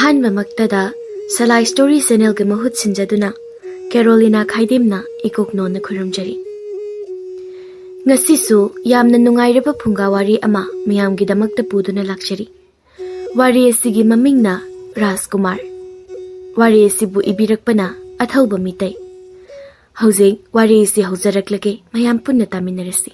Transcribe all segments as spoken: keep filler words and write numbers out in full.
ꯑꯍꯥꯟꯕꯃꯛꯇꯗ ꯁꯂꯥꯏ story ꯆꯦꯅꯦꯜꯒꯤ ꯃꯍꯨꯠ ꯁꯤꯟꯖꯗꯨꯅ ꯀꯦꯔꯣꯂꯤꯅꯥ ꯈꯥꯏꯗꯦꯝꯅ ꯏꯀꯣꯛ ꯅꯣꯟꯅ ꯈꯨꯔꯨꯝꯖꯔꯤ꯫ ꯉꯁꯤꯁꯨ ꯌꯥꯝꯅ ꯅꯨꯡꯉꯥꯏꯔꯕ ꯐꯨꯡꯒꯥ ꯋꯥꯔꯤ ꯑꯃ ꯃꯌꯥꯝꯒꯤꯗꯃꯛꯇ ꯄꯨꯗꯨꯅ ꯂꯥꯛꯆꯔꯤ꯫ ꯋꯥꯔꯤ ꯑꯁꯤꯒꯤ ꯃꯃꯤꯡꯅ ꯔꯥꯖꯀꯨꯃꯥꯔ꯫ ꯋꯥꯔꯤ ꯑꯁꯤꯕꯨ ꯏꯕꯤꯔꯛꯄꯅ ꯑꯊꯧꯕ ꯃꯤꯇꯩ꯫ ꯍꯧꯖꯤꯛ ꯋꯥꯔꯤ ꯑꯁꯤ ꯍꯧꯖꯔꯛꯂꯒꯦ, ꯃꯌꯥꯝ ꯄꯨꯟꯅ ꯇꯥꯃꯤꯟꯅꯔꯁꯤ꯫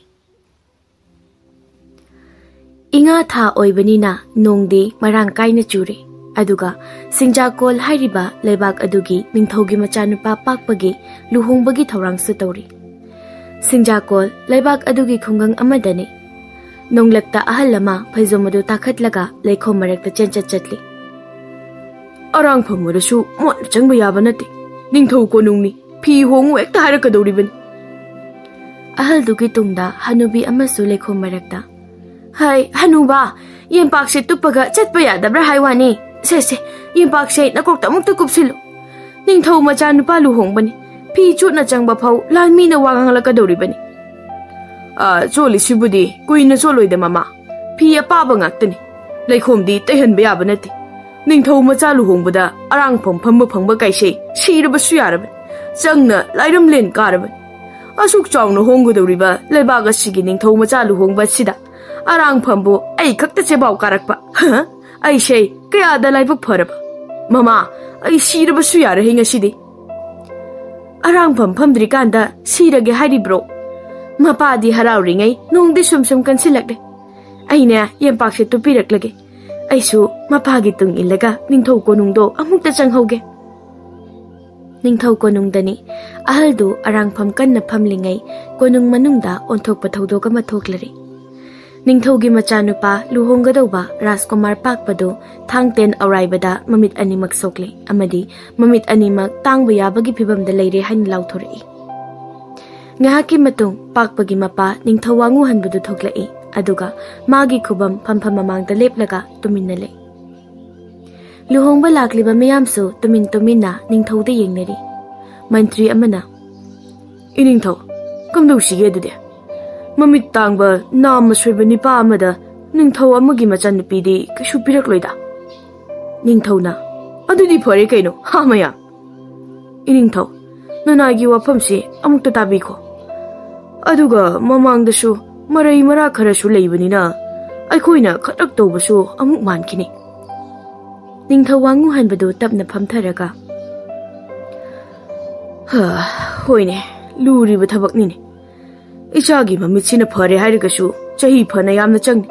ꯏꯉꯥ ꯊꯥ ꯑꯣꯏꯕꯅꯤꯅ ꯅꯣꯡꯗꯤ ꯃꯔꯥꯡ ꯀꯥꯏꯅ ꯆꯨꯔꯦ꯫ ꯑꯗꯨꯒ ꯁꯤꯡꯖꯥꯀꯣꯜ ꯍꯥꯏꯔꯤꯕ ꯂꯩꯕꯥꯛ ꯑꯗꯨꯒꯤ ꯅꯤꯡꯊꯧꯒꯤ ꯃꯆꯥꯅꯨꯄꯥ ꯄꯥꯛꯄꯒꯤ ꯂꯨꯍꯣꯡꯕꯒꯤ ꯊꯧꯔꯥꯡꯁꯨ ꯇꯧꯔꯤ꯫ ꯁꯤꯡꯖꯥꯀꯣꯜ ꯂꯩꯕꯥꯛ ꯑꯗꯨꯒꯤ ꯈꯨꯡꯒꯪ ꯑꯃꯗꯅꯤ꯫ ꯅꯣꯡꯂꯛꯇ ꯑꯍꯜ ꯑꯃ ꯐꯩꯖꯣꯝ ꯑꯗꯨ ꯇꯥꯈꯠꯂꯒ ꯂꯩꯈꯣꯝ ꯃꯔꯛꯇ ꯆꯦꯟꯆꯠ ꯆꯠꯂꯤ꯫ "ꯑꯔꯥꯡꯐꯝ ꯑꯣꯏꯔꯁꯨ ꯃꯣꯠꯅ ꯆꯪꯕ ꯌꯥꯕ ꯅꯠꯇꯦ꯫ ꯅꯤꯡꯊꯧ ꯀꯣꯅꯨꯡꯅꯤ, ꯐꯤ ꯍꯣꯡꯉꯨ ꯍꯦꯛꯇ ꯍꯥꯏꯔꯛꯀꯗꯧꯔꯤꯕꯅꯤ꯫" ꯑꯍꯜꯗꯨꯒꯤ ꯇꯨꯡꯗ ꯍꯅꯨꯕꯤ ꯑꯃꯁꯨ ꯂꯩꯈꯣꯝ ꯃꯔꯛꯇ, "ꯍꯥꯏ, ꯍꯅꯨꯕ, ꯌꯦꯟꯄꯥꯛꯁꯦ ꯇꯨꯞꯄꯒ ꯆꯠꯄ ꯌꯥꯗꯕ꯭ꯔꯥ ꯍꯥꯏ ꯋꯥꯅꯤ꯫ ꯁꯦ, ꯁꯦ, ꯌꯦꯟꯄꯥꯛꯁꯦ ꯅꯀꯣꯛꯇ ꯑꯃꯨꯛꯇ ꯀꯨꯞꯁꯤꯜꯂꯨ꯫ ꯅꯤꯡꯊꯧ ꯃꯆꯥꯅꯨꯄꯥ ꯂꯨꯍꯣꯡꯕꯅꯤ꯫ ꯐꯤ ꯆꯣꯠꯅ ꯆꯪꯕ ꯐꯥꯎ ꯂꯥꯟꯃꯤꯅ ꯋꯥ ꯉꯥꯡꯂꯛꯀꯗꯧꯔꯤꯕꯅꯤ꯫" "ꯑ, ꯆꯣꯠꯂꯤꯁꯤꯕꯨꯗꯤ ꯀꯨꯏꯅ ꯆꯣꯠꯂꯣꯏꯗ ꯃꯃꯥ꯫ ꯐꯤ ꯑꯄꯥꯕ ꯉꯥꯛꯇꯅꯤ꯫ ꯂꯩꯈꯣꯝꯗꯤ ꯇꯩꯍꯟꯕ ꯌꯥꯕ ꯅꯠꯇꯦ꯫ ꯅꯤꯡꯊꯧ ꯃꯆꯥ ꯂꯨꯍꯣꯡꯕꯗ ꯑꯔꯥꯡꯐꯝ ꯐꯝꯕ ꯐꯪꯕ ꯀꯥꯏꯁꯦ ꯁꯤꯔꯕꯁꯨ ꯌꯥꯔꯕꯅꯤ꯫ ꯆꯪꯅ ꯂꯥꯏꯔꯝꯂꯦꯟ ꯀꯥꯔꯕꯅꯤ꯫ ꯑꯁꯨꯛ ꯆꯥꯎꯅ ꯍꯣꯡꯒꯗꯧꯔꯤꯕ ꯂꯩꯕꯥꯛ ꯑꯁꯤꯒꯤ ꯅꯤꯡꯊꯧ ꯃꯆꯥ ꯂꯨꯍꯣꯡꯕ ꯑꯁꯤꯗ ꯑꯔꯥꯡꯐꯝꯕꯨ ꯑꯩ ꯈꯛꯇ ꯆꯦꯕꯥꯎ ꯀꯥꯔꯛꯄ꯫ ꯍ? ꯑꯩꯁꯦ ꯀꯌꯥꯗ ꯂꯥꯏꯕꯛ ꯐꯔꯕ꯫ ꯃꯃꯥ, ꯑꯩ ꯁꯤꯔꯕꯁꯨ ꯌꯥꯔꯦ ꯉꯁꯤꯗꯤ꯫" "ꯑꯔꯥꯡꯐꯝ ꯐꯝꯗ꯭ꯔꯤꯀꯥꯟꯗ ꯁꯤꯔꯒꯦ ꯍꯥꯏꯔꯤꯕ꯭ꯔꯣ?" ꯃꯄꯥꯗꯤ ꯍꯔꯥꯎꯔꯤꯉꯩ ꯅꯣꯡꯗꯤ ꯁꯨꯝ ꯁꯨꯝ ꯀꯟꯁꯤꯜꯂꯛꯂꯦ꯫ "ꯑꯩꯅꯦ ꯌꯦꯟꯄꯥꯛꯁꯦ ꯇꯨꯞꯄꯤꯔꯛꯂꯒꯦ꯫ ꯑꯩꯁꯨ ꯃꯄꯥꯒꯤ ꯇꯨꯡ ꯏꯜꯂꯒ ꯅꯤꯡꯊꯧ ꯀꯣꯅꯨꯡꯗꯣ ꯑꯃꯨꯛꯇ ꯆꯪꯍꯧꯒꯦ꯫" ꯅꯤꯡꯊꯧ ꯀꯣꯅꯨꯡꯗꯅꯤ ꯑꯍꯜꯗꯨ ꯑꯔꯥꯡꯐꯝ ꯀꯟꯅ ꯐꯝꯂꯤꯉꯩ ꯀꯣꯅꯨꯡ ꯃꯅꯨꯡꯗ ꯑꯣꯟꯊꯣꯛꯄ ꯊꯧꯗꯣꯛ ꯑꯃ ꯊꯣꯛꯂꯔꯤ꯫ ꯅꯤꯡꯊꯧꯒꯤ ꯃꯆꯥꯅꯨꯄꯥ ꯂꯨꯍꯣꯡꯒꯗꯧꯕ ꯔꯥꯖꯀꯨꯃꯥꯔ ꯄꯥꯛꯄꯗꯨ ꯊꯥꯡꯇꯦꯟ ꯑꯧꯔꯥꯏꯕꯗ ꯃꯃꯤꯠ ꯑꯅꯤꯃꯛ ꯁꯣꯛꯂꯦ ꯑꯃꯗꯤ ꯃꯃꯤꯠ ꯑꯅꯤꯃꯛ ꯇꯥꯡꯕ ꯌꯥꯕꯒꯤ ꯐꯤꯕꯝꯗ ꯂꯩꯔꯦ ꯍꯥꯏꯅ ꯂꯥꯎꯊꯣꯔꯛꯏ꯫ ꯉꯥꯏꯍꯥꯛꯀꯤ ꯃꯇꯨꯡ ꯄꯥꯛꯄꯒꯤ ꯃꯄꯥ ꯅꯤꯡꯊꯧ ꯋꯥꯉꯨ ꯍꯟꯕꯗꯨ ꯊꯣꯛꯂꯛꯏ, ꯑꯗꯨꯒ ꯃꯥꯒꯤ ꯈꯨꯕꯝ ꯐꯝꯐꯝ ꯃꯃꯥꯡꯗ ꯂꯦꯞꯂꯒ ꯇꯨꯃꯤꯟꯅ ꯂꯩ꯫ ꯂꯨꯍꯣꯡꯕ ꯂꯥꯛꯂꯤꯕ ꯃꯤꯌꯥꯝꯁꯨ ꯇꯨꯃꯤꯟ ꯇꯨꯃꯤꯟꯅ ꯅꯤꯡꯊꯧꯗ ꯌꯦꯡꯅꯔꯤ꯫ ꯃꯟꯇ꯭ꯔꯤ ꯑꯃꯅ, "ꯏꯅꯤꯡꯊꯧ, ꯀꯝꯗꯧꯁꯤꯒꯦ ꯑꯗꯨꯗꯤ? ꯃꯃꯤꯠ ꯇꯥꯡꯕ ꯅꯥꯝꯃ ꯁꯣꯏꯕ ꯅꯤꯄꯥ ꯑꯃꯗ ꯅꯤꯡꯊꯧ ꯑꯃꯒꯤ ꯃꯆꯥꯅꯨꯄꯤꯗꯤ ꯀꯩꯁꯨ ꯄꯤꯔꯛꯂꯣꯏꯗ?" ꯅꯤꯡꯊꯧꯅ, "ꯑꯗꯨꯗꯤ ꯐꯔꯦ ꯀꯩꯅꯣ, ꯍꯥ ꯃꯌꯥꯝ?" "ꯏꯅꯤꯡꯊꯧ, ꯅꯅꯥꯏꯒꯤ ꯋꯥꯐꯝꯁꯤ ꯑꯃꯨꯛꯇ ꯇꯥꯕꯤꯈꯣ꯫ ꯑꯗꯨꯒ ꯃꯃꯥꯡꯗꯁꯨ ꯃꯔꯩ ꯃꯔꯥ ꯈꯔꯁꯨ ꯂꯩꯕꯅꯤꯅ ꯑꯩꯈꯣꯏꯅ ꯈꯗ꯭ꯔꯛ ꯇꯧꯕꯁꯨ ꯑꯃꯨꯛ ꯃꯥꯟꯈꯤꯅꯤ꯫" ꯅꯤꯡꯊꯧ ꯋꯥꯉꯨ ꯍꯟꯕꯗꯨ ꯇꯞꯅ ꯐꯝꯊꯔꯒ, "ꯍꯥ, ꯍꯣꯏꯅꯦ, ꯂꯨꯔꯤꯕ ꯊꯕꯛꯅꯤꯅꯦ꯫ ꯏꯆꯥꯒꯤ ꯃꯃꯤꯠꯁꯤꯅ ꯐꯔꯦ ꯍꯥꯏꯔꯒꯁꯨ ꯆꯍꯤ ꯐꯅ ꯌꯥꯝꯅ ꯆꯪꯅꯤ꯫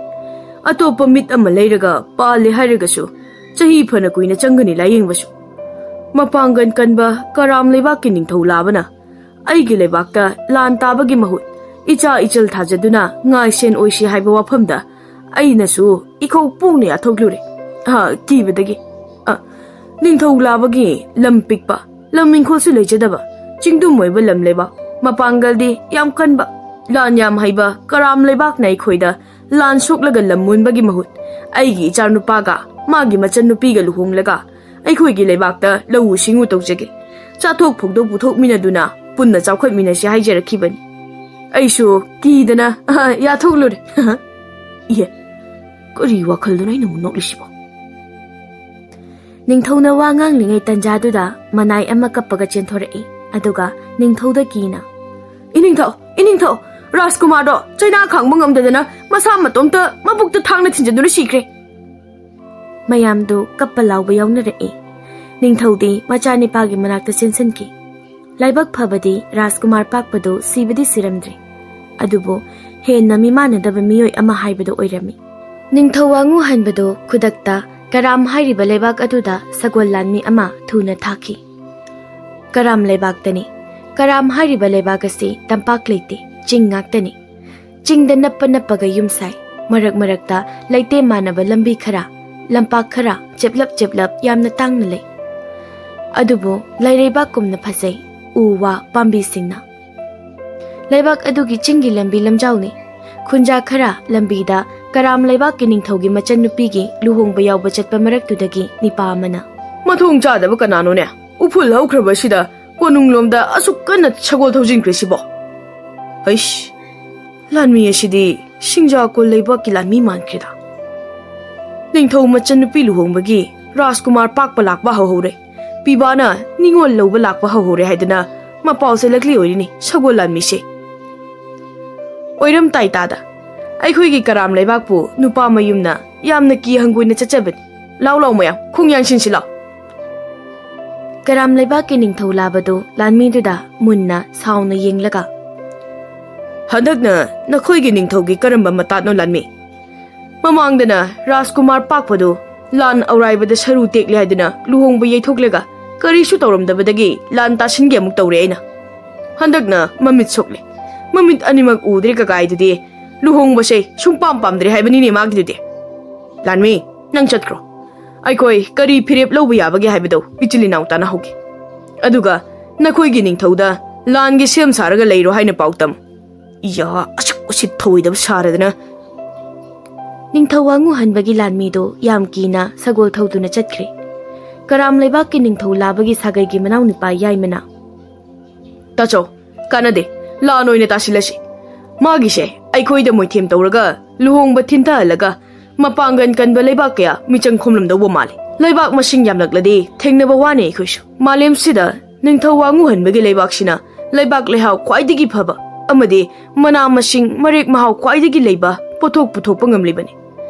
ꯑꯇꯣꯞꯄ ꯃꯤꯠ ꯑꯃ ꯂꯩꯔꯒ ꯄꯥꯜꯂꯦ ꯍꯥꯏꯔꯒꯁꯨ ꯆꯍꯤ ꯐꯅ ꯀꯨꯏꯅ ꯆꯪꯒꯅꯤ ꯂꯥꯌꯦꯡꯕꯁꯨ꯫ ꯃꯄꯥꯡꯒꯜ ꯀꯟꯕ ꯀꯔꯥꯝ ꯂꯩꯕꯥꯛꯀꯤ ꯅꯤꯡꯊꯧ ꯂꯥꯕꯅ ꯑꯩꯒꯤ ꯂꯩꯕꯥꯛꯇ ꯂꯥꯟ ꯇꯥꯕꯒꯤ ꯃꯍꯨꯠ ꯏꯆꯥ ꯏꯆꯜ ꯊꯥꯖꯗꯨꯅ ꯉꯥꯏꯁꯦꯟ ꯑꯣꯏꯁꯤ ꯍꯥꯏꯕ ꯋꯥꯐꯝꯗ ꯑꯩꯅꯁꯨ ꯏꯈꯧ ꯄꯣꯡꯅ ꯌꯥꯊꯣꯛꯂꯨꯔꯦ꯫ ꯑ, ꯀꯤꯕꯗꯒꯤ꯫ ꯑ, ꯅꯤꯡꯊꯧ ꯂꯥꯕꯒꯤ ꯂꯝ ꯄꯤꯛꯄ, ꯂꯝ ꯏꯪꯈꯣꯜꯁꯨ ꯂꯩꯖꯗꯕ, ꯆꯤꯡꯗꯨꯝ ꯑꯣꯏꯕ ꯂꯝ ꯂꯩꯕꯥꯛ, ꯃꯄꯥꯡꯒꯜꯗꯤ ꯌꯥꯝ ꯀꯟꯕ, ꯂꯥꯟ ꯌꯥꯝ ꯍꯩꯕ ꯀꯔꯥꯝ ꯂꯩꯕꯥꯛꯅ ꯑꯩꯈꯣꯏꯗ ꯂꯥꯟ ꯁꯣꯛꯂꯒ ꯂꯝ ꯃꯨꯟꯕꯒꯤ ꯃꯍꯨꯠ ꯑꯩꯒꯤ ꯏꯆꯥꯅꯨꯄꯥꯒ ꯃꯥꯒꯤ ꯃꯆꯟꯅꯨꯄꯤꯒ ꯂꯨꯍꯣꯡꯂꯒ ꯑꯩꯈꯣꯏꯒꯤ ꯂꯩꯕꯥꯛꯇ ꯂꯧꯎ ꯁꯤꯡꯎ ꯇꯧꯖꯒꯦ, ꯆꯥꯊꯣꯛ ꯐꯧꯗꯣꯛ ꯄꯨꯊꯣꯛꯃꯤꯟꯅꯗꯨꯅ ꯄꯨꯟꯅ ꯆꯥꯎꯈꯠꯃꯤꯟꯅꯁꯤ ꯍꯥꯏꯖꯔꯛꯈꯤꯕꯅꯤ꯫ ꯑꯩꯁꯨ ꯀꯤꯗꯅ, ꯑ, ꯌꯥꯊꯣꯛꯂꯨꯔꯦ꯫" "ꯏꯍꯦ, ꯀꯔꯤ ꯋꯥꯈꯜꯗꯨꯅ ꯑꯩꯅ ꯑꯃꯨꯛ ꯅꯣꯛꯂꯤꯁꯤꯕꯣ?" ꯅꯤꯡꯊꯧꯅ ꯋꯥ ꯉꯥꯡꯂꯤꯉꯩ ꯇꯟꯖꯥꯗꯨꯗ ꯃꯅꯥꯏ ꯑꯃ ꯀꯞꯄꯒ ꯆꯦꯟꯊꯣꯔꯛꯏ꯫ ꯑꯗꯨꯒ ꯅꯤꯡꯊꯧꯗ ꯀꯤꯅ, "ꯏꯅꯤꯡꯊꯧ, ꯏꯅꯤꯡꯊꯧ, ꯔꯥꯖꯀꯨꯃꯥꯔꯗꯣ ꯆꯩꯅꯥ ꯈꯥꯡꯕ ꯉꯝꯗꯗꯅ ꯃꯁꯥ ꯃꯇꯣꯝꯇ ꯃꯕꯨꯛꯇ ꯊꯥꯡꯅ ꯊꯤꯟꯖꯤꯟꯗꯨꯅ ꯁꯤꯈ꯭ꯔꯦ꯫" ꯃꯌꯥꯝꯗꯨ ꯀꯞꯄ ꯂꯥꯎꯕ ꯌꯥꯎꯅꯔꯛꯏ꯫ ꯅꯤꯡꯊꯧꯗꯤ ꯃꯆꯥꯅꯤꯄꯥꯒꯤ ꯃꯅꯥꯛꯇ ꯆꯦꯟꯁꯤꯟꯈꯤ꯫ ꯂꯥꯏꯕꯛ ꯐꯕꯗꯤ ꯔꯥꯖꯀꯨꯃꯥꯔ ꯄꯥꯛꯄꯗꯨ ꯁꯤꯕꯗꯤ ꯁꯤꯔꯝꯗ꯭ꯔꯤ꯫ ꯑꯗꯨꯕꯨ ꯍꯦꯟꯅ ꯃꯤꯃꯥꯟꯅꯗꯕ ꯃꯤꯑꯣꯏ ꯑꯃ ꯍꯥꯏꯕꯗꯨ ꯑꯣꯏꯔꯝꯃꯤ꯫ ꯅꯤꯡꯊꯧ ꯋꯥꯉꯨ ꯍꯟꯕꯗꯨ ꯈꯨꯗꯛꯇ ꯀꯔꯥꯝ ꯍꯥꯏꯔꯤꯕ ꯂꯩꯕꯥꯛ ꯑꯗꯨꯗ ꯁꯒꯣꯜ ꯂꯥꯟꯃꯤ ꯑꯃ ꯊꯨꯅ ꯊꯥꯈꯤ꯫ "ꯀꯔꯥꯝ ꯂꯩꯕꯥꯛꯇꯅꯤ꯫ ꯀꯔꯥꯝ ꯍꯥꯏꯔꯤꯕ ꯂꯩꯕꯥꯛ ꯑꯁꯤ ꯇꯝꯄꯥꯛ ꯂꯩꯇꯦ, ꯆꯤꯡ ꯉꯥꯛꯇꯅꯤ꯫ ꯆꯤꯡꯗ ꯅꯞꯄ ꯅꯞꯄꯒ ꯌꯨꯝ ꯁꯥꯏ꯫ ꯃꯔꯛ ꯃꯔꯛꯇ ꯂꯩꯇꯦꯝ ꯃꯥꯟꯅꯕ ꯂꯝꯕꯤ ꯈꯔ, ꯂꯝꯄꯥꯛ ꯈꯔ ꯆꯦꯞꯂꯞ ꯆꯦꯞꯂꯞ ꯌꯥꯝꯅ ꯇꯥꯡꯅ ꯂꯩ꯫ ꯑꯗꯨꯕꯨ ꯂꯩꯔꯩꯕꯥꯛꯀꯨꯝꯅ ꯐꯖꯩ ꯎ ꯋꯥ ꯄꯥꯝꯕꯤꯁꯤꯡꯅ꯫ ꯂꯩꯕꯥꯛ ꯑꯗꯨꯒꯤ ꯆꯤꯡꯒꯤ ꯂꯝꯕꯤ ꯂꯝꯖꯥꯎꯅꯤ꯫ ꯈꯨꯟꯖꯥ ꯈꯔ ꯂꯝꯕꯤꯗ ꯀꯔꯥꯝ ꯂꯩꯕꯥꯛꯀꯤ ꯅꯤꯡꯊꯧꯒꯤ ꯃꯆꯟꯅꯨꯄꯤꯒꯤ ꯂꯨꯍꯣꯡꯕ ꯌꯥꯎꯕ ꯆꯠꯄ ꯃꯔꯛꯇꯨꯗꯒꯤ ꯅꯤꯄꯥ ꯑꯃꯅ, ꯃꯊꯣꯡ ꯆꯥꯗꯕ ꯀꯅꯥꯅꯣꯅꯦ? ꯎꯐꯨꯜ ꯍꯧꯈ꯭ꯔꯕꯁꯤꯗ ꯀꯣꯅꯨꯡꯂꯣꯝꯗ ꯑꯁꯨꯛ ꯀꯟꯅ ꯁꯒꯣꯜ ꯊꯧꯖꯤꯟꯈ꯭ꯔꯤꯁꯤꯕꯣ? ꯍꯩꯁ, ꯂꯥꯟꯃꯤ ꯑꯁꯤꯗꯤ ꯁꯤꯡꯖꯥꯀꯣꯜ ꯂꯩꯕꯥꯛꯀꯤ ꯂꯥꯟꯃꯤ ꯃꯥꯟꯈ꯭ꯔꯦꯗ꯫ ꯅꯤꯡꯊꯧ ꯃꯆꯟꯅꯨꯄꯤ ꯂꯨꯍꯣꯡꯕꯒꯤ ꯔꯥꯖꯀꯨꯃꯥꯔ ꯄꯥꯛꯄ ꯂꯥꯛꯄ ꯍꯧꯍꯧꯔꯦ꯫ ꯄꯤꯕꯥꯅ ꯅꯤꯉꯣꯜ ꯂꯧꯕ ꯂꯥꯛꯄ ꯍꯧꯍꯧꯔꯦ ꯍꯥꯏꯗꯅ ꯃꯄꯥꯎ ꯆꯦꯜꯂꯛꯂꯤ ꯑꯣꯏꯔꯤꯅꯤ ꯁꯒꯣꯜ ꯂꯥꯟꯃꯤꯁꯦ꯫ ꯑꯣꯏꯔꯝ ꯇꯥꯏ ꯇꯥꯗ, ꯑꯩꯈꯣꯏꯒꯤ ꯀꯔꯥꯝ ꯂꯩꯕꯥꯛꯄꯨ ꯅꯨꯄꯥ ꯃꯌꯨꯝꯅ ꯌꯥꯝꯅ ꯀꯤ ꯍꯪꯒꯣꯏꯅ ꯆꯠꯆꯕꯅꯤ꯫ ꯂꯥꯎ ꯂꯥꯎ ꯃꯌꯥꯝ, ꯈꯣꯡ ꯌꯥꯟꯁꯤꯟꯁꯤ ꯂꯥꯎ꯫ ꯀꯔꯥꯝ ꯂꯩꯕꯥꯛꯀꯤ ꯅꯤꯡꯊꯧ ꯂꯥꯕꯗꯨ ꯂꯥꯟꯃꯤꯗꯨꯗ ꯃꯨꯟꯅ ꯁꯥꯎꯅ ꯌꯦꯡꯂꯒ, "ꯍꯟꯗꯛꯅ ꯅꯈꯣꯏꯒꯤ ꯅꯤꯡꯊꯧꯒꯤ ꯀꯔꯝꯕ ꯃꯇꯥꯠꯅꯣ, ꯂꯥꯟꯃꯤ? ꯃꯃꯥꯡꯗꯅ ꯔꯥꯖꯀꯨꯃꯥꯔ ꯄꯥꯛꯄꯗꯨ ꯂꯥꯟ ꯑꯧꯔꯥꯏꯕꯗ ꯁꯔꯨ ꯇꯦꯛꯂꯦ ꯍꯥꯏꯗꯨꯅ ꯂꯨꯍꯣꯡꯕ ꯌꯩꯊꯣꯛꯂꯒ ꯀꯔꯤꯁꯨ ꯇꯧꯔꯝꯗꯕꯗꯒꯤ ꯂꯥꯟ ꯇꯥꯁꯤꯟꯒꯦ ꯑꯃꯨꯛ ꯇꯧꯔꯦ ꯑꯩꯅ꯫ ꯍꯟꯗꯛꯅ ꯃꯃꯤꯠ ꯁꯣꯛꯂꯦ, ꯃꯃꯤꯠ ꯑꯅꯤꯃꯛ ꯎꯗ꯭ꯔꯦ ꯀꯀꯥꯏꯗꯨꯗꯤ꯫ ꯂꯨꯍꯣꯡꯕꯁꯦ ꯁꯨꯡꯄꯥꯝ ꯄꯥꯝꯗ꯭ꯔꯦ ꯍꯥꯏꯕꯅꯤꯅꯦ ꯃꯥꯒꯤꯗꯨꯗꯤ꯫ ꯂꯥꯟꯃꯤ, ꯅꯪ ꯆꯠꯈ꯭ꯔꯣ꯫ ꯑꯩꯈꯣꯏ ꯀꯔꯤ ꯐꯤꯔꯦꯞ ꯂꯧꯕ ꯌꯥꯕꯒꯦ ꯍꯥꯏꯕꯗꯣ ꯏꯆꯤꯜ ꯏꯅꯥꯎ ꯇꯥꯟꯅꯍꯧꯒꯦ꯫ ꯑꯗꯨꯒ ꯅꯈꯣꯏꯒꯤ ꯅꯤꯡꯊꯧꯗ ꯂꯥꯟꯒꯤ ꯁꯦꯝ ꯁꯥꯔꯒ ꯂꯩꯔꯣ ꯍꯥꯏꯅ ꯄꯥꯎ ꯇꯝꯃꯨ꯫ ꯏꯌꯥ, ꯑꯁꯨꯛ ꯎꯁꯤꯠ ꯊꯧꯑꯣꯏꯗꯕ ꯁꯥꯔꯗꯅ꯫ ꯅꯤꯡꯊꯧ ꯋꯥꯉꯨ ꯍꯟꯕꯒꯤ ꯂꯥꯟꯃꯤꯗꯣ ꯌꯥꯝ ꯀꯤꯅ ꯁꯒꯣꯜ ꯊꯧꯗꯨꯅ ꯆꯠꯈ꯭ꯔꯦ꯫ ꯀꯔꯥꯝ ꯂꯩꯕꯥꯛꯀꯤ ꯅꯤꯡꯊꯧ ꯂꯥꯕꯒꯤ ꯁꯥꯒꯩꯒꯤ ꯃꯅꯥꯎꯅꯨꯄꯥ ꯌꯥꯏꯃꯅ, "ꯇꯥꯆꯧ, ꯀꯥꯟꯅꯗꯦ, ꯂꯥꯟ ꯑꯣꯏꯅ ꯇꯥꯁꯤꯜꯂꯁꯤ꯫ ꯃꯥꯒꯤꯁꯦ ꯑꯩꯈꯣꯏꯗ ꯃꯣꯏꯊꯦꯝ ꯇꯧꯔꯒ ꯂꯨꯍꯣꯡꯕ ꯊꯤꯟꯊꯍꯜꯂꯒ ꯃꯄꯥꯡꯒꯜ ꯀꯟꯕ ꯂꯩꯕꯥꯛ ꯀꯌꯥ ꯃꯤꯆꯪ ꯈꯣꯝꯂꯝꯗꯧꯕ ꯃꯥꯜꯂꯤ꯫ ꯂꯩꯕꯥꯛ ꯃꯁꯤꯡ ꯌꯥꯝꯂꯛꯂꯗꯤ ꯊꯦꯡꯅꯕ ꯋꯥꯅꯤ ꯑꯩꯈꯣꯏꯁꯨ꯫ ꯃꯥꯂꯦꯝꯁꯤꯗ ꯅꯤꯡꯊꯧ ꯋꯥꯉꯨ ꯍꯟꯕꯒꯤ ꯂꯩꯕꯥꯛꯁꯤꯅ ꯂꯩꯕꯥꯛ ꯂꯩꯍꯥꯎ ꯈ꯭ꯋꯥꯏꯗꯒꯤ ꯐꯕ ꯑꯃꯗꯤ ꯃꯅꯥ ꯃꯁꯤꯡ ꯃꯔꯦꯛ ꯃꯍꯥꯎ ꯈ꯭ꯋꯥꯏꯗꯒꯤ ꯂꯩꯕ ꯄꯣꯠꯊꯣꯛ ꯄꯨꯊꯣꯛꯄ ꯉꯝꯂꯤꯕꯅꯤ꯫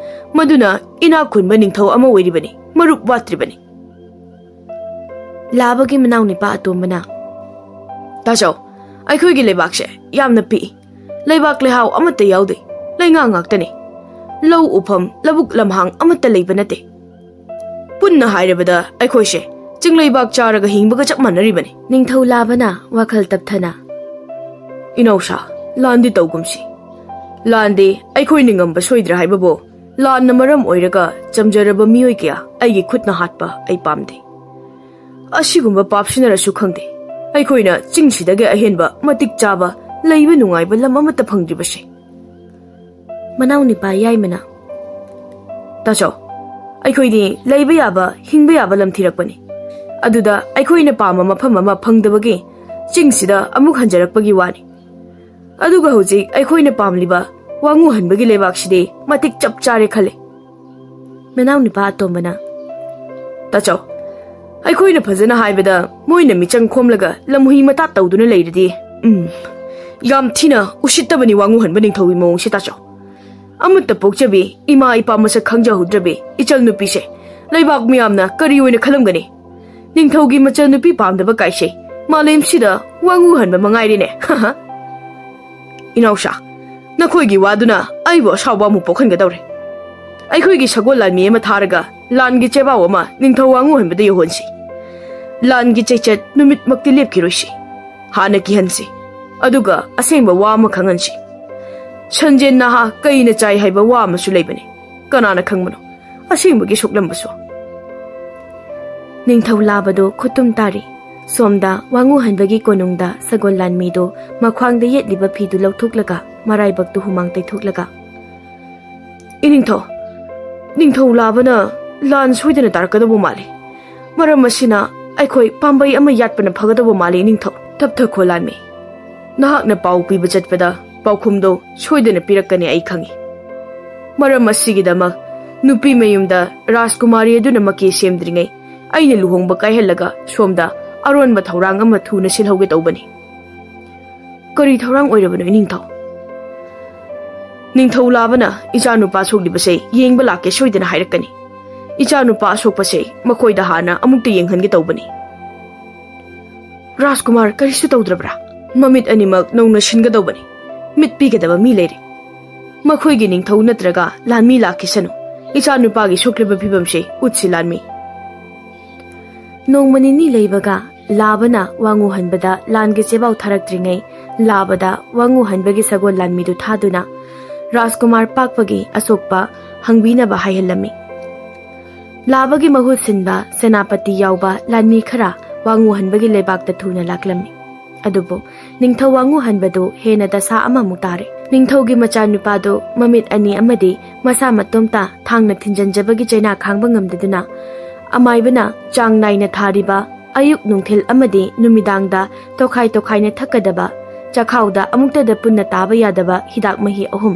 ꯃꯗꯨꯅ ꯏꯅꯥꯛ ꯈꯨꯟꯕ ꯅꯤꯡꯊꯧ ꯑꯃ ꯑꯣꯏꯔꯤꯕꯅꯤ, ꯃꯔꯨꯞ ꯋꯥꯠꯇ꯭ꯔꯤꯕꯅꯤ꯫" ꯂꯥꯕꯒꯤ ꯃꯅꯥꯎꯅꯤꯄꯥ ꯑꯇꯣꯝꯕꯅ, "ꯇꯥꯆꯧ, ꯑꯩꯈꯣꯏꯒꯤ ꯂꯩꯕꯥꯛꯁꯦ ꯌꯥꯝꯅ ꯄꯤꯛꯏ꯫ ꯂꯩꯕꯥꯛ ꯂꯩꯍꯥꯎ ꯑꯃꯠꯇ ꯌꯥꯎꯗꯦ꯫ ꯂꯩꯉꯥꯛ ꯉꯥꯛꯇꯅꯤ꯫ ꯂꯧ ꯎꯐꯝ, ꯂꯧꯕꯨꯛ ꯂꯝꯍꯥꯡ ꯑꯃꯠꯇ ꯂꯩꯕ ꯅꯠꯇꯦ꯫ ꯄꯨꯟꯅ ꯍꯥꯏꯔꯕꯗ ꯑꯩꯈꯣꯏꯁꯦ ꯆꯤꯡꯂꯩꯕꯥꯛ ꯆꯥꯔꯒ ꯍꯤꯡꯕꯒ ꯆꯞ ꯃꯥꯟꯅꯔꯤꯕꯅꯤ꯫" ꯅꯤꯡꯊꯧ ꯂꯥꯕꯅ ꯋꯥꯈꯜ ꯇꯞꯊꯅ, "ꯏꯅꯧꯁꯥ, ꯂꯥꯟꯗꯤ ꯇꯧꯒꯨꯝꯁꯤ꯫ ꯂꯥꯟꯗꯤ ꯑꯩꯈꯣꯏꯅ ꯉꯝꯕ ꯁꯣꯏꯗ꯭ꯔꯥ ꯍꯥꯏꯕꯕꯨ ꯂꯥꯟꯅ ꯃꯔꯝ ꯑꯣꯏꯔꯒ ꯆꯝꯖꯔꯕ ꯃꯤꯑꯣꯏ ꯀꯌꯥ ꯑꯩꯒꯤ ꯈꯨꯠꯅ ꯍꯥꯠꯄ ꯑꯩ ꯄꯥꯝꯗꯦ꯫ ꯑꯁꯤꯒꯨꯝꯕ ꯄꯥꯞꯁꯤꯅꯔꯁꯨ ꯈꯪꯗꯦ, ꯑꯩꯈꯣꯏꯅ ꯆꯤꯡꯁꯤꯗꯒꯤ ꯑꯍꯦꯟꯕ ꯃꯇꯤꯛ ꯆꯥꯕ ꯂꯩꯕ ꯅꯨꯡꯉꯥꯏꯕ ꯂꯝ ꯑꯃꯠꯇ ꯐꯪꯗ꯭ꯔꯤꯕꯁꯦ꯫" ꯃꯅꯥꯎꯅꯤꯄꯥ ꯌꯥꯏꯃꯅ, "ꯇꯥꯆꯧ, ꯑꯩꯈꯣꯏꯗꯤ ꯂꯩꯕ ꯌꯥꯕ, ꯍꯤꯡꯕ ꯌꯥꯕ ꯂꯝ ꯊꯤꯔꯛꯄꯅꯤ꯫ ꯑꯗꯨꯗ ꯑꯩꯈꯣꯏꯅ ꯄꯥꯝꯕ ꯃꯐꯝ ꯑꯃ ꯐꯪꯗꯕꯒꯤ ꯆꯤꯡꯁꯤꯗ ꯑꯃꯨꯛ ꯍꯟꯖꯔꯛꯄꯒꯤ ꯋꯥꯅꯤ꯫ ꯑꯗꯨꯒ ꯍꯧꯖꯤꯛ ꯑꯩꯈꯣꯏꯅ ꯄꯥꯝꯂꯤꯕ ꯋꯥꯉꯨ ꯍꯟꯕꯒꯤ ꯂꯩꯕꯥꯛꯁꯤꯗꯤ ꯃꯇꯤꯛ ꯆꯞ ꯆꯥꯔꯦ ꯈꯜꯂꯦ꯫" ꯃꯅꯥꯎꯅꯤꯄꯥ ꯑꯇꯣꯝꯕꯅ, ꯇꯥꯆꯧ, ꯑꯩꯈꯣꯏꯅ ꯐꯖꯅ ꯍꯥꯏꯕꯗ ꯃꯣꯏꯅ ꯃꯤꯆꯪ ꯈꯣꯝꯂꯒ ꯂꯝꯍꯨꯏ ꯃꯇꯥꯠ ꯇꯧꯗꯨꯅ ꯂꯩꯔꯗꯤ, ꯎꯝ, ꯌꯥꯝ ꯊꯤꯅ ꯎꯁꯤꯠꯇꯕꯅꯤ ꯋꯥꯉꯨꯍꯟꯕ ꯅꯤꯡꯊꯧꯒꯤ ꯃꯑꯣꯡꯁꯦ, ꯇꯥꯆꯧ꯫ ꯑꯃꯠꯇ ꯄꯣꯛꯆꯕꯤ, ꯏꯃꯥ ꯏꯄꯥ ꯃꯁꯛ ꯈꯪꯖꯍꯧꯗ꯭ꯔꯕꯤ ꯏꯆꯜ ꯅꯨꯄꯤꯁꯦ ꯂꯩꯕꯥꯛ ꯃꯤꯌꯥꯝꯅ ꯀꯔꯤ ꯑꯣꯏꯅ ꯈꯜꯂꯝꯒꯅꯤ? ꯅꯤꯡꯊꯧꯒꯤ ꯃꯆꯜ ꯅꯨꯄꯤ ꯄꯥꯝꯗꯕ ꯀꯥꯏꯁꯦ ꯃꯥꯂꯦꯝꯁꯤꯗ ꯋꯥꯉꯨꯍꯟꯕ ꯃꯉꯥꯏꯔꯦꯅꯦ꯫ ꯏꯅꯥꯎꯁꯥ, ꯅꯈꯣꯏꯒꯤ ꯋꯥꯗꯨꯅ ꯑꯩꯕꯨ ꯑꯁꯥꯎꯕ ꯑꯃꯨꯛ ꯄꯣꯛꯍꯟꯒꯗꯧꯔꯦ꯫ ꯑꯩꯈꯣꯏꯒꯤ ꯁꯒꯣꯜ ꯂꯥꯟꯃꯤ ꯑꯃ ꯊꯥꯔꯒ ꯂꯥꯟꯒꯤ ꯆꯦꯕꯥꯎ ꯑꯃ ꯅꯤꯡꯊꯧ ꯋꯥꯉꯨꯍꯟꯕꯗ ꯌꯧꯍꯟꯁꯤ꯫ ꯂꯥꯟꯒꯤ ꯆꯩꯆꯠ ꯅꯨꯃꯤꯠꯃꯛꯇꯤ ꯂꯦꯞꯈꯤꯔꯣꯏꯁꯤ꯫ ꯍꯥꯟꯅ ꯀꯤꯍꯟꯁꯤ, ꯑꯗꯨꯒ ꯑꯁꯦꯡꯕ ꯋꯥ ꯑꯃ ꯈꯪꯍꯟꯁꯤ꯫ ꯁꯟꯖꯦꯟ ꯅꯍꯥ ꯀꯩꯅ ꯆꯥꯏ ꯍꯥꯏꯕ ꯋꯥ ꯑꯃꯁꯨ ꯂꯩꯕꯅꯤ꯫ ꯀꯅꯥꯅ ꯈꯪꯕꯅꯣ ꯑꯁꯦꯡꯕꯒꯤ ꯁꯣꯛꯂꯝꯕꯁꯨ? ꯅꯤꯡꯊꯧ ꯂꯥꯕꯗꯨ ꯈꯨꯠꯇꯨꯝ ꯇꯥꯔꯤ꯫ ꯁꯣꯝꯗ ꯋꯥꯉꯨꯍꯟꯕꯒꯤ ꯀꯣꯅꯨꯡꯗ ꯁꯒꯣꯜ ꯂꯥꯟꯃꯤꯗꯨ ꯃꯈ꯭ꯋꯥꯡꯗ ꯌꯦꯠꯂꯤꯕ ꯐꯤꯗꯨ ꯂꯧꯊꯣꯛꯂꯒ ꯃꯔꯥꯏꯕꯛꯇꯨ ꯍꯨꯃꯥꯡ ꯇꯩꯊꯣꯛꯂꯒ, "ꯏꯅꯤꯡꯊꯧ, ꯅꯤꯡꯊꯧ ꯂꯥꯕꯅ ꯂꯥꯟ ꯁꯣꯏꯗꯅ ꯇꯥꯔꯛꯀꯗꯧꯕ ꯃꯥꯜꯂꯤ꯫ ꯃꯔꯝ ꯑꯁꯤꯅ ꯑꯩꯈꯣꯏ ꯄꯥꯝꯕꯩ ꯑꯃ ꯌꯥꯠꯄꯅ ꯐꯒꯗꯧꯕ ꯃꯥꯜꯂꯤ, ꯏꯅꯤꯡꯊꯧ꯫ ꯇꯞꯊꯈꯣ ꯂꯥꯟꯃꯤ꯫ ꯅꯍꯥꯛꯅ ꯄꯥꯎ ꯄꯤꯕ ꯆꯠꯄꯗ ꯄꯥꯎꯈꯨꯝꯗꯣ ꯁꯣꯏꯗꯅ ꯄꯤꯔꯛꯀꯅꯤ, ꯑꯩ ꯈꯪꯏ꯫ ꯃꯔꯝ ꯑꯁꯤꯒꯤꯗꯃꯛ ꯅꯨꯄꯤ ꯃꯌꯨꯝꯗ ꯔꯥꯖꯀꯨꯃꯥꯔꯤ ꯑꯗꯨꯅ ꯃꯀꯦ ꯁꯦꯝꯗ꯭ꯔꯤꯉꯩ ꯑꯩꯅ ꯂꯨꯍꯣꯡꯕ ꯀꯥꯏꯍꯜꯂꯒ ꯁꯣꯝꯗ ꯑꯔꯣꯟꯕ ꯊꯧꯔꯥꯡ ꯑꯃ ꯊꯨꯅ ꯁꯤꯜꯍꯧꯒꯦ ꯇꯧꯕꯅꯤ꯫" "ꯀꯔꯤ ꯊꯧꯔꯥꯡ ꯑꯣꯏꯔꯕꯅꯣ, ꯏꯅꯤꯡꯊꯧ?" "ꯅꯤꯡꯊꯧ ꯂꯥꯕꯅ ꯏꯆꯥꯅꯨꯄꯥ ꯁꯣꯛꯂꯤꯕꯁꯦ ꯌꯦꯡꯕ ꯂꯥꯛꯀꯦ ꯁꯣꯏꯗꯅ ꯍꯥꯏꯔꯛꯀꯅꯤ꯫ ꯏꯆꯥꯅꯨꯄꯥ ꯑꯁꯣꯛꯄꯁꯦ ꯃꯈꯣꯏꯗ ꯍꯥꯟꯅ ꯑꯃꯨꯛꯇ ꯌꯦꯡꯍꯟꯒꯦ ꯇꯧꯕꯅꯤ꯫" "ꯔꯥꯖꯀꯨꯃꯥꯔ ꯀꯔꯤꯁꯨ ꯇꯧꯗ꯭ꯔꯕ꯭ꯔꯥ?" "ꯃꯃꯤꯠ ꯑꯅꯤꯃꯛ ꯅꯧꯅ ꯁꯤꯟꯒꯗꯧꯕꯅꯤ꯫ ꯃꯤꯠ ꯄꯤꯒꯗꯕ ꯃꯤ ꯂꯩꯔꯦ꯫ ꯃꯈꯣꯏꯒꯤ ꯅꯤꯡꯊꯧ ꯅꯠꯇ꯭ꯔꯒ ꯂꯥꯟꯃꯤ ꯂꯥꯛꯈꯤꯁꯅꯨ꯫ ꯏꯆꯥꯅꯨꯄꯥꯒꯤ ꯁꯣꯛꯂꯤꯕ ꯐꯤꯕꯝꯁꯦ ꯎꯠꯁꯤ ꯂꯥꯟꯃꯤ꯫" ꯅꯣꯡꯃ ꯅꯤꯅꯤ ꯂꯩꯕꯒ ꯂꯥꯕꯅ ꯋꯥꯉꯨꯍꯟꯕꯗ ꯂꯥꯟꯒꯤ ꯆꯦꯕꯥꯎ ꯊꯥꯔꯛꯇ꯭ꯔꯤꯉꯩ ꯂꯥꯕꯗ ꯋꯥꯉꯨꯍꯟꯕꯒꯤ ꯁꯒꯣꯜ ꯂꯥꯟꯃꯤꯗꯨ ꯊꯥꯗꯨꯅ ꯔꯥꯖꯀꯨꯃꯥꯔ ꯄꯥꯛꯄꯒꯤ ꯑꯁꯣꯛꯄ ꯍꯪꯕꯤꯅꯕ ꯍꯥꯏꯍꯜꯂꯝꯃꯤ꯫ ꯂꯥꯕꯒꯤ ꯃꯍꯨꯠ ꯁꯤꯟꯕ ꯁꯦꯅꯥꯄꯇꯤ ꯌꯥꯎꯕ ꯂꯥꯟꯃꯤ ꯈꯔ ꯋꯥꯉꯨꯍꯟꯕꯒꯤ ꯂꯩꯕꯥꯛꯇ ꯊꯨꯅ ꯂꯥꯛꯂꯝꯃꯤ꯫ ꯑꯗꯨꯕꯨ ꯅꯤꯡꯊꯧ ꯋꯥꯉꯨꯍꯟꯕꯗꯨ ꯍꯦꯟꯅ ꯗꯁꯥ ꯑꯃꯃꯨꯛ ꯇꯥꯔꯦ꯫ ꯅꯤꯡꯊꯧꯒꯤ ꯃꯆꯥꯅꯨꯄꯥꯗꯨ ꯃꯃꯤꯠ ꯑꯅꯤ ꯑꯃꯗꯤ ꯃꯁꯥ ꯃꯇꯣꯝꯇ ꯊꯥꯡꯅ ꯊꯤꯟꯖꯟꯖꯕꯒꯤ ꯆꯩꯅꯥ ꯈꯥꯡꯕ ꯉꯝꯗꯗꯨꯅ ꯑꯃꯥꯏꯕꯅ ꯆꯥꯡ ꯅꯥꯏꯅ ꯊꯥꯔꯤꯕ ꯑꯌꯨꯛ ꯅꯨꯡꯊꯤꯜ ꯑꯃꯗꯤ ꯅꯨꯃꯤꯗꯥꯡꯗ ꯇꯣꯈꯥꯏ ꯇꯣꯈꯥꯏꯅ ꯊꯛꯀꯗꯕ ꯆꯈꯥꯎꯗ ꯑꯃꯨꯛꯇꯗ ꯄꯨꯟꯅ ꯇꯥꯕ ꯌꯥꯗꯕ ꯍꯤꯗꯥꯛ ꯃꯍꯤ ꯑꯍꯨꯝ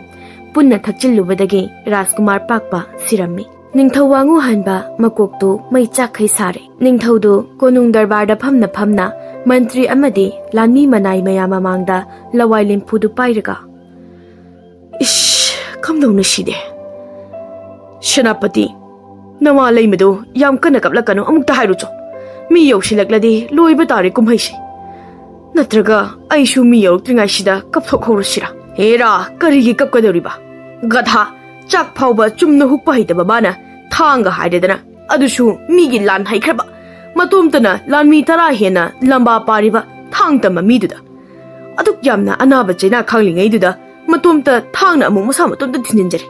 ꯄꯨꯟꯅ ꯊꯛꯆꯤꯜꯂꯨꯕꯗꯒꯤ ꯔꯥꯖꯀꯨꯃꯥꯔ ꯄꯥꯛꯄ ꯁꯤꯔꯝꯃꯤ꯫ ꯅꯤꯡꯊꯧ ꯋꯥꯉꯨ ꯍꯟꯕ ꯃꯀꯣꯛꯇꯨ ꯃꯩ ꯆꯥꯛꯈꯩ ꯁꯥꯔꯦ꯫ ꯅꯤꯡꯊꯧꯗꯨ ꯀꯣꯅꯨꯡ ꯗꯔꯕꯥꯔꯗ ꯐꯝꯅ ꯐꯝꯅ ꯃꯟꯇ꯭ꯔꯤ ꯑꯃꯗꯤ ꯂꯥꯟꯃꯤ ꯃꯅꯥꯏ ꯃꯌꯥꯝ ꯃꯃꯥꯡꯗ ꯂꯋꯥꯏ ꯂꯦꯝꯐꯨꯗꯨ ꯄꯥꯏꯔꯒ, "ꯏꯁ, ꯀꯝꯗꯧꯅ ꯁꯤꯗꯦ? ꯁꯦꯅꯥꯄꯇꯤ, ꯅꯋꯥ ꯂꯩꯃꯗꯨ ꯌꯥꯝ ꯀꯟꯅ ꯀꯞꯂꯛꯀꯅꯨ, ꯑꯃꯨꯛꯇ ꯍꯥꯏꯔꯨꯆꯣ꯫ ꯃꯤ ꯌꯧꯁꯤꯜꯂꯛꯂꯗꯤ ꯂꯣꯏꯕ ꯇꯥꯔꯦ ꯀꯨꯝꯍꯩꯁꯦ꯫ ꯅꯠꯇ꯭ꯔꯒ ꯑꯩꯁꯨ ꯃꯤ ꯌꯧꯔꯛꯇ꯭ꯔꯤꯉꯩꯁꯤꯗ ꯀꯞꯊꯣꯛꯍꯧꯔꯁꯤꯔꯥ?" "ꯍꯦꯔꯥ, ꯀꯔꯤꯒꯤ ꯀꯞꯀꯗꯧꯔꯤꯕ? ꯒꯙꯥ, ꯆꯥꯛ ꯐꯥꯎꯕ ꯆꯨꯝꯅ ꯍꯨꯛꯄ ꯍꯩꯇꯕ ꯃꯥꯅ ꯊꯥꯡꯒ ꯍꯥꯏꯔꯦꯗꯅ, ꯑꯗꯨꯁꯨ ꯃꯤꯒꯤ ꯂꯥꯟ ꯍꯩꯈ꯭ꯔꯕ, ꯃꯇꯣꯝꯇꯅ ꯂꯥꯟꯃꯤ ꯇꯔꯥ ꯍꯦꯟꯅ ꯂꯝꯕꯥ ꯄꯥꯔꯤꯕ ꯊꯥꯡ ꯇꯝꯕ ꯃꯤꯗꯨꯗ꯫ ꯑꯗꯨꯛ ꯌꯥꯝꯅ ꯑꯅꯥꯕ ꯆꯩꯅꯥ ꯈꯥꯡꯂꯤꯉꯩꯗꯨꯗ ꯃꯇꯣꯝꯇ ꯊꯥꯡꯅ ꯑꯃꯨꯛ ꯃꯁꯥ ꯃꯇꯣꯝꯇ ꯊꯤꯟꯖꯤꯟꯖꯔꯦ꯫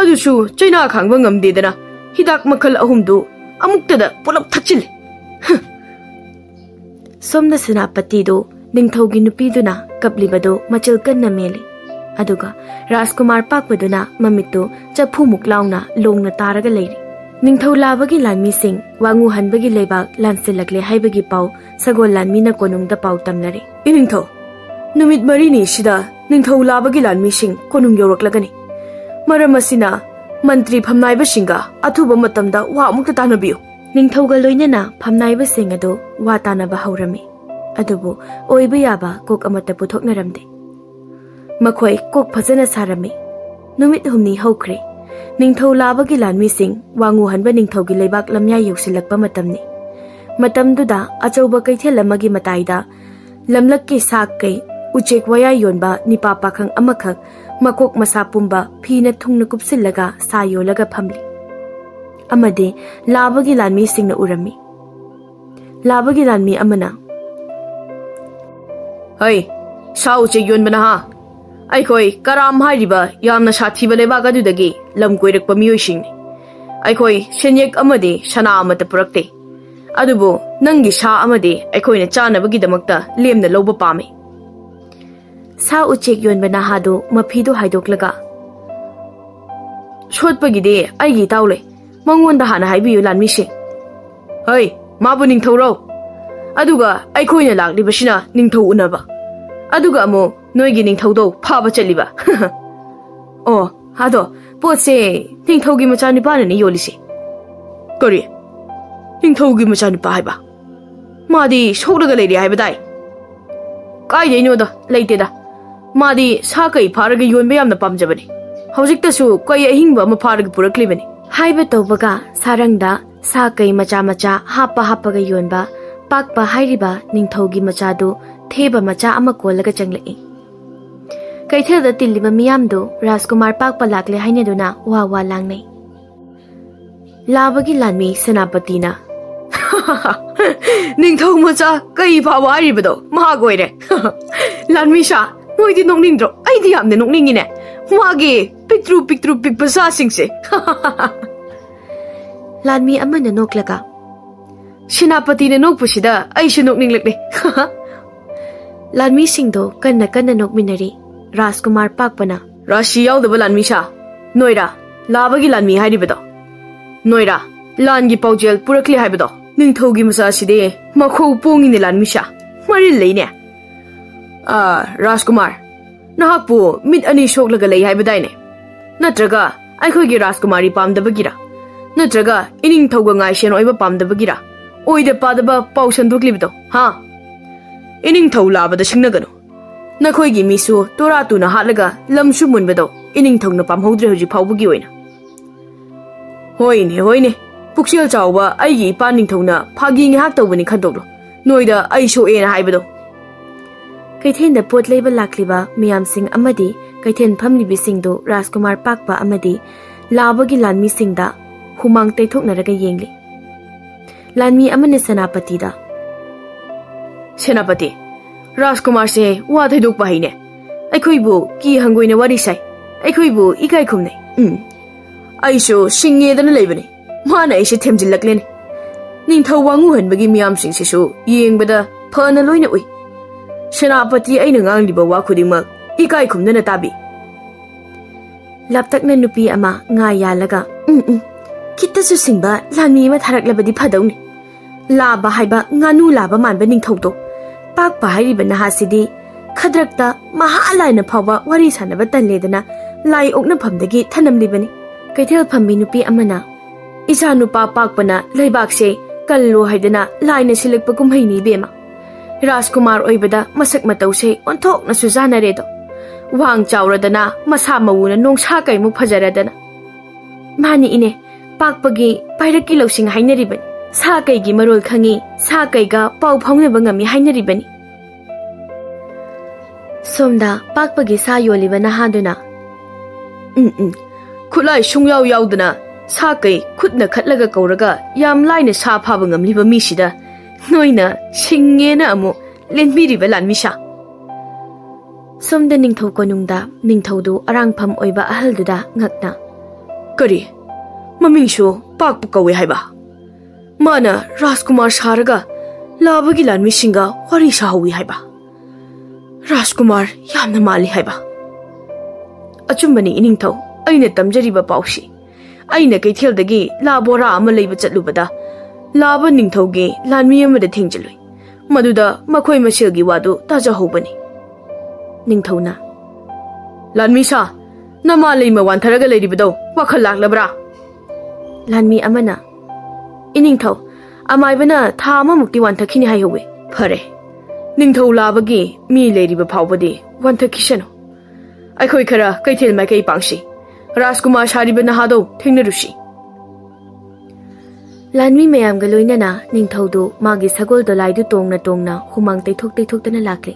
ꯑꯗꯨꯁꯨ ꯆꯩꯅꯥ ꯈꯥꯡꯕ ꯉꯝꯗꯦꯗꯅ ꯍꯤꯗꯥꯛ ꯃꯈꯜ ꯑꯍꯨꯝꯗꯨ ꯑꯃꯨꯛꯇꯗ ꯄꯨꯂꯞ ꯊꯛꯆꯤꯜꯂꯦ꯫ ꯍ!" ꯁꯣꯝꯗ ꯁꯦꯅꯥꯄꯇꯤꯗꯨ ꯅꯤꯡꯊꯧꯒꯤ ꯅꯨꯄꯤꯗꯨꯅ ꯀꯞꯂꯤꯕꯗꯨ ꯃꯆꯤꯜ ꯀꯟꯅ ꯃꯦꯜꯂꯤ꯫ ꯑꯗꯨꯒ ꯔꯥꯖꯀꯨꯃꯥꯔ ꯄꯥꯛꯄꯗꯨꯅ ꯃꯃꯤꯠꯇꯨ ꯆꯐꯨꯃꯨꯛ ꯂꯥꯎꯅ ꯂꯣꯡꯅ ꯇꯥꯔꯒ ꯂꯩꯔꯤ꯫ ꯅꯤꯡꯊꯧ ꯂꯥꯕꯒꯤ ꯂꯥꯟꯃꯤꯁꯤꯡ ꯋꯥꯉꯨ ꯍꯟꯕꯒꯤ ꯂꯩꯕꯥꯛ ꯂꯥꯟꯁꯤꯜꯂꯛꯂꯦ ꯍꯥꯏꯕꯒꯤ ꯄꯥꯎ ꯁꯒꯣꯜ ꯂꯥꯟꯃꯤꯅ ꯀꯣꯅꯨꯡꯗ ꯄꯥꯎ ꯇꯝꯅꯔꯦ꯫ "ꯏꯅꯤꯡꯊꯧ, ꯅꯨꯃꯤꯠ ꯃꯔꯤꯅꯤꯁꯤꯗ ꯅꯤꯡꯊꯧ ꯂꯥꯕꯒꯤ ꯂꯥꯟꯃꯤꯁꯤꯡ ꯀꯣꯅꯨꯡ ꯌꯧꯔꯛꯂꯒꯅꯤ꯫ ꯃꯔꯝ ꯑꯁꯤꯅ ꯃꯟꯇ꯭ꯔꯤ ꯐꯝꯅꯥꯏꯕꯁꯤꯡꯒ ꯑꯊꯨꯕ ꯃꯇꯝꯗ ꯋꯥ ꯑꯃꯨꯛꯇ ꯇꯥꯟꯅꯕꯤꯌꯨ꯫" ꯅꯤꯡꯊꯧꯒ ꯂꯣꯏꯅꯅ ꯐꯝꯅꯥꯏꯕꯁꯤꯡ ꯑꯗꯨ ꯋꯥ ꯇꯥꯅꯕ ꯍꯧꯔꯝꯃꯤ꯫ ꯑꯗꯨꯕꯨ ꯑꯣꯏꯕ ꯌꯥꯕ ꯀꯣꯛ ꯑꯃꯠꯇ ꯄꯨꯊꯣꯛꯅꯔꯝꯗꯦ꯫ ꯃꯈꯣꯏ ꯀꯣꯛ ꯐꯖꯅ ꯁꯥꯔꯝꯃꯤ꯫ ꯅꯨꯃꯤꯠ ꯍꯨꯝꯅꯤ ꯍꯧꯈ꯭ꯔꯦ꯫ ꯅꯤꯡꯊꯧ ꯂꯥꯕꯒꯤ ꯂꯥꯟꯃꯤꯁꯤꯡ ꯋꯥꯉꯨ ꯍꯟꯕ ꯅꯤꯡꯊꯧꯒꯤ ꯂꯩꯕꯥꯛ ꯂꯝꯌꯥꯏ ꯌꯧꯁꯤꯜꯂꯛꯄ ꯃꯇꯝꯅꯤ꯫ ꯃꯇꯝꯗꯨꯗ ꯑꯆꯧꯕ ꯀꯩꯊꯦꯜ ꯑꯃꯒꯤ ꯃꯇꯥꯏꯗ ꯂꯝꯂꯛꯀꯤ ꯁꯥ ꯀꯩ, ꯎꯆꯦꯛ ꯋꯥꯌꯥ ꯌꯣꯟꯕ ꯅꯤꯄꯥ ꯄꯥꯈꯪ ꯑꯃꯈꯛ ꯃꯀꯣꯛ ꯃꯁꯥ ꯄꯨꯝꯕ ꯐꯤꯅ ꯊꯨꯡꯅ ꯀꯨꯞꯁꯤꯜꯂꯒ ꯁꯥ ꯌꯣꯜꯂꯒ ꯐꯝꯂꯤ꯫ ꯑꯃꯗꯤ ꯂꯥꯕꯒꯤ ꯂꯥꯟꯃꯤꯁꯤꯡꯅ ꯎꯔꯝꯃꯤ꯫ ꯂꯥꯕꯒꯤ ꯂꯥꯟꯃꯤ ꯑꯃꯅ, "ꯍꯩ, ꯁꯥ ꯎꯆꯦꯛ ꯌꯣꯟꯕ ꯅꯍꯥ, ꯑꯩꯈꯣꯏ ꯀꯔꯥꯝ ꯍꯥꯏꯔꯤꯕ ꯌꯥꯝꯅ ꯁꯥꯊꯤꯕ ꯂꯩꯕꯥꯛ ꯑꯗꯨꯗꯒꯤ ꯂꯝ ꯀꯣꯏꯔꯛꯄ ꯃꯤꯑꯣꯏꯁꯤꯡꯅꯤ꯫ ꯑꯩꯈꯣꯏ ꯁꯦꯟꯌꯦꯛ ꯑꯃꯗꯤ ꯁꯅꯥ ꯑꯃꯠꯇ ꯄꯨꯔꯛꯇꯦ꯫ ꯑꯗꯨꯕꯨ ꯅꯪꯒꯤ ꯁꯥ ꯑꯃꯗꯤ ꯑꯩꯈꯣꯏꯅ ꯆꯥꯅꯕꯒꯤꯗꯃꯛꯇ ꯂꯦꯝꯅ ꯂꯧꯕ ꯄꯥꯝꯃꯤ꯫" ꯁꯥ ꯎꯆꯦꯛ ꯌꯣꯟꯕ ꯅꯍꯥꯗꯨ ꯃꯐꯤꯗꯨ ꯍꯥꯏꯗꯣꯛꯂꯒ, "ꯁꯣꯠꯄꯒꯤꯗꯤ ꯑꯩꯒꯤ ꯏꯇꯥꯎ ꯂꯩ, ꯃꯉꯣꯟꯗ ꯍꯥꯟꯅ ꯍꯥꯏꯕꯤꯌꯨ ꯂꯥꯟꯃꯤꯁꯤꯡ꯫ ꯍꯩ, ꯃꯥꯕꯨ ꯅꯤꯡꯊꯧꯔꯧ, ꯑꯗꯨꯒ ꯑꯩꯈꯣꯏꯅ ꯂꯥꯛꯂꯤꯕꯁꯤꯅ ꯅꯤꯡꯊꯧ ꯎꯅꯕ, ꯑꯗꯨꯒ ꯑꯃꯨꯛ ꯅꯣꯏꯒꯤ ꯅꯤꯡꯊꯧꯗꯧ ꯐꯥꯕ ꯆꯠꯂꯤꯕ꯫" "ꯑꯣ, ꯑꯗꯣ ꯄꯣꯠꯁꯦ ꯅꯤꯡꯊꯧꯒꯤ ꯃꯆꯥꯅꯨꯄꯥꯅꯅꯦ ꯌꯣꯜꯂꯤꯁꯦ꯫ ꯀꯔꯤ? ꯅꯤꯡꯊꯧꯒꯤ ꯃꯆꯥꯅꯨꯄꯥ ꯍꯥꯏꯕ? ꯃꯥꯗꯤ ꯁꯣꯛꯂꯒ ꯂꯩꯔꯦ ꯍꯥꯏꯕ ꯇꯥꯏ꯫ ꯀꯥꯏꯗꯩꯅꯣꯗ, ꯂꯩꯇꯦꯗ꯫ ꯃꯥꯗꯤ ꯁꯥ ꯀꯩ ꯐꯥꯔꯒ ꯌꯣꯟꯕ ꯌꯥꯝꯅ ꯄꯥꯝꯖꯕꯅꯤ꯫ ꯍꯧꯖꯤꯛꯇꯁꯨ ꯀꯩ ꯑꯍꯤꯡꯕ ꯑꯃ ꯐꯥꯔꯒ ꯄꯨꯔꯛꯂꯤꯕꯅꯤ꯫ ꯍꯥꯏꯕ ꯇꯧꯕꯒ ꯁꯥꯔꯪꯗ ꯁꯥ ꯀꯩ ꯃꯆꯥ ꯃꯆꯥ ꯍꯥꯞꯄ ꯍꯥꯞꯄꯒ ꯌꯣꯟꯕ ꯄꯥꯛꯄ ꯍꯥꯏꯔꯤꯕ ꯅꯤꯡꯊꯧꯒꯤ ꯃꯆꯥꯗꯨ ꯊꯦꯕ ꯃꯆꯥ ꯑꯃ ꯀꯣꯜꯂꯒ ꯆꯪꯂꯛꯏ꯫ ꯀꯩꯊꯦꯜꯗ ꯇꯤꯜꯂꯤꯕ ꯃꯤꯌꯥꯝꯗꯨ ꯔꯥꯖꯀꯨꯃꯥꯔ ꯄꯥꯛꯄ ꯂꯥꯛꯂꯦ ꯍꯥꯏꯅꯗꯨꯅ ꯋꯥ ꯋꯥ ꯂꯥꯡꯅꯩ꯫ ꯂꯥꯕꯒꯤ ꯂꯥꯟꯃꯤ ꯁꯦꯅꯥꯄꯇꯤꯅ, "ꯅꯤꯡꯊꯧ ꯃꯆꯥ ꯀꯩ ꯐꯥꯕ ꯍꯥꯏꯔꯤꯕꯗꯣ ꯃꯍꯥꯛ ꯑꯣꯏꯔꯦ꯫ ꯂꯥꯟꯃꯤ ꯁꯥ, ꯅꯣꯏꯗꯤ ꯅꯣꯛꯅꯤꯡꯗ꯭ꯔꯣ? ꯑꯩꯗꯤ ꯌꯥꯝꯅ ꯅꯣꯛꯅꯤꯡꯉꯤꯅꯦ꯫ ꯃꯥꯒꯤ ꯄꯤꯛꯇ꯭ꯔꯨ ꯄꯤꯛꯇ꯭ꯔꯨ ꯄꯤꯛꯄ ꯁꯥꯁꯤꯡꯁꯦ꯫" ꯂꯥꯟꯃꯤ ꯑꯃꯅ ꯅꯣꯛꯂꯒ, "ꯁꯦꯅꯥꯄꯇꯤꯅ ꯅꯣꯛꯄꯁꯤꯗ ꯑꯩꯁꯨ ꯅꯣꯛꯅꯤꯡꯂꯛꯂꯦ꯫" ꯂꯥꯟꯃꯤꯁꯤꯡꯗꯣ ꯀꯟꯅ ꯀꯟꯅ ꯅꯣꯛꯃꯤꯟꯅꯔꯤ꯫ ꯔꯥꯖꯀꯨꯃꯥꯔ ꯄꯥꯛꯄꯅ, "ꯔꯥꯁꯤ ꯌꯥꯎꯗꯕ ꯂꯥꯟꯃꯤ ꯁꯥ, ꯅꯣꯏꯔꯥ ꯂꯥꯕꯒꯤ ꯂꯥꯟꯃꯤ ꯍꯥꯏꯔꯤꯕꯗꯣ? ꯅꯣꯏꯔꯥ ꯂꯥꯟꯒꯤ ꯄꯥꯎꯖꯦꯜ ꯄꯨꯔꯛꯂꯦ ꯍꯥꯏꯕꯗꯣ? ꯅꯤꯡꯊꯧꯒꯤ ꯃꯆꯥꯁꯤꯗꯤ ꯃꯈꯧ ꯄꯣꯡꯉꯤꯅꯦ ꯂꯥꯟꯃꯤ ꯁꯥ, ꯃꯔꯤꯜ ꯂꯩꯅꯦ꯫ ꯑꯥ, ꯔꯥꯖꯀꯨꯃꯥꯔ, ꯅꯍꯥꯛꯄꯨ ꯃꯤꯠ ꯑꯅꯤ ꯁꯣꯛꯂꯒ ꯂꯩ ꯍꯥꯏꯕꯗꯥꯏꯅꯦ? ꯅꯠꯇ꯭ꯔꯒ ꯑꯩꯈꯣꯏꯒꯤ ꯔꯥꯖꯀꯨꯃꯥꯔꯤ ꯄꯥꯝꯗꯕꯒꯤꯔ? ꯅꯠꯇ꯭ꯔꯒ ꯏꯅꯤꯡꯊꯧꯒ ꯉꯥꯏꯁꯦꯟ ꯑꯣꯏꯕ ꯄꯥꯝꯗꯕꯒꯤꯔ? ꯑꯣꯏꯗ ꯄꯥꯗꯕ ꯄꯥꯎ ꯁꯟꯗꯣꯛꯂꯤꯕꯗꯣ, ꯍꯥ? ꯏꯅꯤꯡꯊꯧ ꯂꯥꯕꯗ ꯁꯤꯡꯅꯒꯅꯨ꯫ ꯅꯈꯣꯏꯒꯤ ꯃꯤꯁꯨ ꯇꯣꯔꯥ ꯇꯨꯅ ꯍꯥꯠꯂꯒ ꯂꯝꯁꯨ ꯃꯨꯟꯕꯗꯣ ꯏꯅꯤꯡꯊꯧꯅ ꯄꯥꯝꯍꯧꯗ꯭ꯔꯦ ꯍꯧꯖꯤꯛ ꯐꯥꯎꯕꯒꯤ ꯑꯣꯏꯅ꯫" "ꯍꯣꯏꯅꯦ, ꯍꯣꯏꯅꯦ, ꯄꯨꯛꯆꯦꯜ ꯆꯥꯎꯕ ꯑꯩꯒꯤ ꯏꯄꯥ ꯅꯤꯡꯊꯧꯅ ꯐꯥꯒꯤ ꯉꯥꯏꯍꯥꯛ ꯇꯧꯕꯅꯤ ꯈꯟꯗꯣꯛꯂꯣ꯫ ꯅꯣꯏꯗ ꯑꯩ ꯁꯣꯛꯑꯦꯅ ꯍꯥꯏꯕꯗꯣ꯫" ꯀꯩꯊꯦꯜꯗ ꯄꯣꯠ ꯂꯩꯕ ꯂꯥꯛꯂꯤꯕ ꯃꯤꯌꯥꯝꯁꯤꯡ ꯑꯃꯗꯤ ꯀꯩꯊꯦꯜ ꯐꯝꯂꯤꯕꯁꯤꯡꯗꯨ ꯔꯥꯖꯀꯨꯃꯥꯔ ꯄꯥꯛꯄ ꯑꯃꯗꯤ ꯂꯥꯕꯒꯤ ꯂꯥꯟꯃꯤꯁꯤꯡꯗ ꯍꯨꯃꯥꯡ ꯇꯩꯊꯣꯛꯅꯔꯒ ꯌꯦꯡꯂꯤ꯫ ꯂꯥꯟꯃꯤ ꯑꯃꯅ ꯁꯦꯅꯥꯄꯇꯤꯗ, "ꯁꯦꯅꯥꯄꯇꯤ, ꯔꯥꯖꯀꯨꯃꯥꯔꯁꯦ ꯋꯥ ꯊꯩꯗꯣꯛꯄ ꯍꯩꯅꯦ꯫ ꯑꯩꯈꯣꯏꯕꯨ ꯀꯤ ꯍꯪꯒꯣꯏꯅ ꯋꯥꯔꯤ ꯁꯥꯏ꯫ ꯑꯩꯈꯣꯏꯕꯨ ꯏꯀꯥꯏ ꯈꯨꯝꯅꯩ꯫ ꯎꯝ, ꯑꯩꯁꯨ ꯁꯤꯡꯉꯦꯗꯅ ꯂꯩꯕꯅꯤ꯫ ꯃꯥꯅ ꯑꯩꯁꯦ ꯊꯦꯝꯖꯤꯜꯂꯛꯂꯦꯅꯦ꯫ ꯅꯤꯡꯊꯧ ꯋꯥꯉꯨꯍꯟꯕꯒꯤ ꯃꯤꯌꯥꯝꯁꯤꯡꯁꯤꯁꯨ ꯌꯦꯡꯕꯗ ꯐꯅ ꯂꯣꯏꯅ ꯎꯏ꯫ ꯁꯦꯅꯥꯄꯇꯤ ꯑꯩꯅ ꯉꯥꯡꯂꯤꯕ ꯋꯥ ꯈꯨꯗꯤꯡꯃꯛ ꯏꯀꯥꯏ ꯈꯨꯝꯅꯅ ꯇꯥꯕꯤ꯫" ꯂꯥꯞꯇꯛꯅ ꯅꯨꯄꯤ ꯑꯃ ꯉꯥ ꯌꯥꯜꯂꯒ, "ꯎꯝ, ꯎꯝ, ꯈꯤꯠꯇꯁꯨ ꯁꯤꯡꯕ ꯂꯥꯟꯃꯤ ꯑꯃ ꯊꯥꯔꯛꯂꯕꯗꯤ ꯐꯗꯧꯅꯤ꯫ ꯂꯥꯕ ꯍꯥꯏꯕ ꯉꯥꯅꯨ ꯂꯥꯕ ꯃꯥꯟꯕ ꯅꯤꯡꯊꯧꯗꯣ꯫ ꯄꯥꯛꯄ ꯍꯥꯏꯔꯤꯕ ꯅꯍꯥꯁꯤꯗꯤ ꯈꯗ꯭ꯔꯛꯇ ꯃꯍꯥ ꯂꯥꯏꯅ ꯐꯥꯎꯕ ꯋꯥꯔꯤ ꯁꯥꯟꯅꯕ ꯇꯜꯂꯦꯗꯅ ꯂꯥꯏ ꯑꯣꯛꯅꯐꯝꯗꯒꯤ ꯊꯅꯝꯂꯤꯕꯅꯤ꯫ ꯀꯩꯊꯦꯜ ꯐꯝꯕꯤ ꯅꯨꯄꯤ ꯑꯃꯅ, "ꯏꯆꯥ ꯅꯨꯄꯥ ꯄꯥꯛꯄꯅ ꯂꯩꯕꯥꯛꯁꯦ ꯀꯜꯂꯣ ꯍꯥꯏꯗꯅ ꯂꯥꯏꯅ ꯁꯤꯜꯂꯛꯄ ꯀꯨꯝꯍꯩꯅꯤ ꯏꯕꯦꯝꯃ꯫ ꯔꯥꯖꯀꯨꯃꯥꯔ ꯑꯣꯏꯕꯗ ꯃꯁꯛ ꯃꯇꯧꯁꯦ ꯑꯣꯟꯊꯣꯛꯅꯁꯨ ꯆꯥꯟꯅꯔꯦꯗꯣ꯫ ꯋꯥꯡ ꯆꯥꯎꯔꯗꯅ ꯃꯁꯥ ꯃꯎꯅ ꯅꯣꯡꯁꯥ ꯀꯩꯃꯨꯛ ꯐꯖꯔꯗꯅ꯫" "ꯃꯥꯅꯤ ꯏꯅꯦ, ꯄꯥꯛꯄꯒꯤ ꯄꯥꯏꯔꯛꯀꯤ ꯂꯧꯁꯤꯡ ꯍꯥꯏꯅꯔꯤꯕꯅꯤ꯫ ꯁꯥ ꯀꯩꯒꯤ ꯃꯔꯣꯜ ꯈꯪꯉꯤ, ꯁꯥ ꯀꯩꯒ ꯄꯥꯎ ꯐꯥꯎꯅꯕ ꯉꯝꯃꯤ ꯍꯥꯏꯅꯔꯤꯕꯅꯤ꯫" ꯁꯣꯝꯗ ꯄꯥꯛꯄꯒꯤ ꯁꯥ ꯌꯣꯜꯂꯤꯕ ꯅꯍꯥꯗꯨꯅ, "ꯎꯝ ꯎꯝ, ꯈꯨꯠꯂꯥꯏ ꯁꯨꯡꯌꯥꯎ ꯌꯥꯎꯗꯅ ꯁꯥ ꯀꯩ ꯈꯨꯠꯅ ꯈꯠꯂꯒ ꯀꯧꯔꯒ ꯌꯥꯝ ꯂꯥꯏꯅ ꯁꯥ ꯐꯥꯕ ꯉꯝꯂꯤꯕ ꯃꯤꯁꯤꯗ ꯅꯣꯏꯅ ꯁꯤꯡꯉꯦꯅ ꯑꯃꯨꯛ ꯂꯦꯟꯕꯤꯔꯤꯕ ꯂꯥꯟꯃꯤꯁꯥ?" ꯁꯣꯝꯗ ꯅꯤꯡꯊꯧ ꯀꯣꯅꯨꯡꯗ ꯅꯤꯡꯊꯧꯗꯨ ꯑꯔꯥꯡꯐꯝ ꯑꯣꯏꯕ ꯑꯍꯜꯗꯨꯗ ꯉꯛꯅ, "ꯀꯔꯤ? ꯃꯃꯤꯡꯁꯨ ꯄꯥꯛꯄ ꯀꯧꯏ ꯍꯥꯏꯕ? ꯃꯥꯅ ꯔꯥꯖꯀꯨꯃꯥꯔ ꯁꯥꯔꯒ ꯂꯥꯕꯒꯤ ꯂꯥꯟꯃꯤꯁꯤꯡꯒ ꯋꯥꯔꯤ ꯁꯥꯍꯧꯋꯤ ꯍꯥꯏꯕ? ꯔꯥꯖꯀꯨꯃꯥꯔ ꯌꯥꯝꯅ ꯃꯥꯜꯂꯤ ꯍꯥꯏꯕ?" "ꯑꯆꯨꯝꯕꯅꯤ ꯏꯅꯤꯡꯊꯧ, ꯑꯩꯅ ꯇꯝꯖꯔꯤꯕ ꯄꯥꯎꯁꯤ꯫ ꯑꯩꯅ ꯀꯩꯊꯦꯜꯗꯒꯤ ꯂꯥ ꯕꯣꯔꯥ ꯑꯃ ꯂꯩꯕ ꯆꯠꯂꯨꯕꯗ ꯂꯥꯕ ꯅꯤꯡꯊꯧꯒꯤ ꯂꯥꯟꯃꯤ ꯑꯃꯗ ꯊꯦꯡꯖꯤꯜꯂꯨꯏ꯫ ꯃꯗꯨꯗ ꯃꯈꯣꯏ ꯃꯁꯦꯜꯒꯤ ꯋꯥꯗꯨ ꯇꯥꯖꯍꯧꯕꯅꯤ꯫" ꯅꯤꯡꯊꯧꯅ, "ꯂꯥꯟꯃꯤ ꯁꯥ, ꯅꯃꯥ ꯂꯩꯃ ꯋꯥꯟꯊꯔꯒ ꯂꯩꯔꯤꯕꯗꯧ ꯋꯥꯈꯜ ꯂꯥꯛꯂꯕ꯭ꯔꯥ?" ꯂꯥꯟꯃꯤ ꯑꯃꯅ, "ꯏꯅꯤꯡꯊꯧ, ꯑꯃꯥꯏꯕꯅ ꯊꯥ ꯑꯃꯃꯨꯛꯇꯤ ꯋꯥꯟꯊꯈꯤꯅꯤ ꯍꯥꯏꯍꯧꯋꯤ꯫" "ꯐꯔꯦ, ꯅꯤꯡꯊꯧ ꯂꯥꯕꯒꯤ ꯃꯤ ꯂꯩꯔꯤꯕ ꯐꯥꯎꯕꯗꯤ ꯋꯥꯟꯊꯈꯤꯁꯅꯨ꯫ ꯑꯩꯈꯣꯏ ꯈꯔ ꯀꯩꯊꯦꯜ ꯃꯥꯏꯀꯩ ꯄꯥꯡꯁꯤ꯫ ꯔꯥꯖꯀꯨꯃꯥꯔ ꯁꯥꯔꯤꯕ ꯅꯍꯥꯗꯧ ꯊꯦꯡꯅꯔꯨꯁꯤ꯫" ꯂꯥꯟꯃꯤ ꯃꯌꯥꯝꯒ ꯂꯣꯏꯅꯅ ꯅꯤꯡꯊꯧꯗꯨ ꯃꯥꯒꯤ ꯁꯒꯣꯜ ꯗꯣꯂꯥꯏꯗꯨ ꯇꯣꯡꯅ ꯇꯣꯡꯅ ꯍꯨꯃꯥꯡ ꯇꯩꯊꯣꯛ ꯇꯩꯊꯣꯛꯇꯅ ꯂꯥꯛꯂꯦ꯫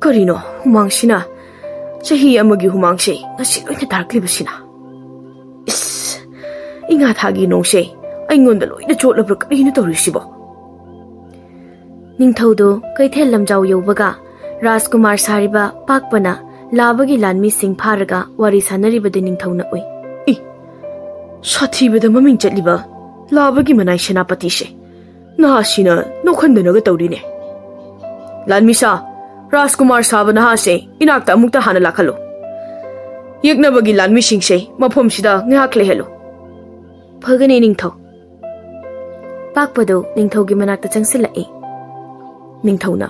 "ꯀꯔꯤꯅꯣ ꯍꯨꯃꯥꯡꯁꯤꯅ? ꯆꯍꯤ ꯑꯃꯒꯤ ꯍꯨꯃꯥꯡꯁꯦ ꯉꯁꯤ ꯂꯣꯏꯅ ꯇꯥꯔꯛꯂꯤꯕꯁꯤꯅ? ꯏꯁ, ꯏꯉꯥ ꯊꯥꯒꯤ ꯅꯣꯡꯁꯦ ꯑꯩꯉꯣꯟꯗ ꯂꯣꯏꯅ ꯆꯣꯠꯂꯕ꯭ꯔꯥ? ꯀꯔꯤꯅꯣ ꯇꯧꯔꯤꯁꯤꯕꯣ?" ꯅꯤꯡꯊꯧꯗꯨ ꯀꯩꯊꯦꯜ ꯂꯝꯖꯥꯎ ꯌꯧꯕꯒ ꯔꯥꯖꯀꯨꯃꯥꯔ ꯁꯥꯔꯤꯕ ꯄꯥꯛꯄꯅ ꯂꯥꯕꯒꯤ ꯂꯥꯟꯃꯤꯁꯤꯡ ꯐꯥꯔꯒ ꯋꯥꯔꯤ ꯁꯥꯟꯅꯔꯤꯕꯗꯨ ꯅꯤꯡꯊꯧꯅ ꯎꯏ꯫ "ꯏ, ꯁꯥꯊꯤꯕꯗ ꯃꯃꯤꯡ ꯆꯠꯂꯤꯕ ꯂꯥꯕꯒꯤ ꯃꯅꯥꯏ ꯁꯦꯅꯥꯄꯇꯤꯁꯦ ꯅꯍꯥꯁꯤꯅ ꯅꯣꯛꯍꯟꯗꯅꯒ ꯇꯧꯔꯤꯅꯦ꯫ ꯂꯥꯟꯃꯤꯁꯥ, ꯔꯥꯖꯀꯨꯃꯥꯔ ꯁꯥꯕ ꯅꯍꯥꯁꯦ ꯏꯅꯥꯛꯇ ꯑꯃꯨꯛꯇ ꯍꯥꯟꯅ ꯂꯥꯛꯍꯜꯂꯨ꯫ ꯌꯦꯛꯅꯕꯒꯤ ꯂꯥꯟꯃꯤꯁꯤꯡꯁꯦ ꯃꯐꯝꯁꯤꯗ ꯉꯥꯏꯍꯥꯛ ꯂꯩꯍꯜꯂꯨ꯫" "ꯐꯒꯅꯤ ꯅꯤꯡꯊꯧ꯫" ꯄꯥꯛꯄꯗꯨ ꯅꯤꯡꯊꯧꯒꯤ ꯃꯅꯥꯛꯇ ꯆꯪꯁꯤꯜꯂꯛꯏ꯫ ꯅꯤꯡꯊꯧꯅ,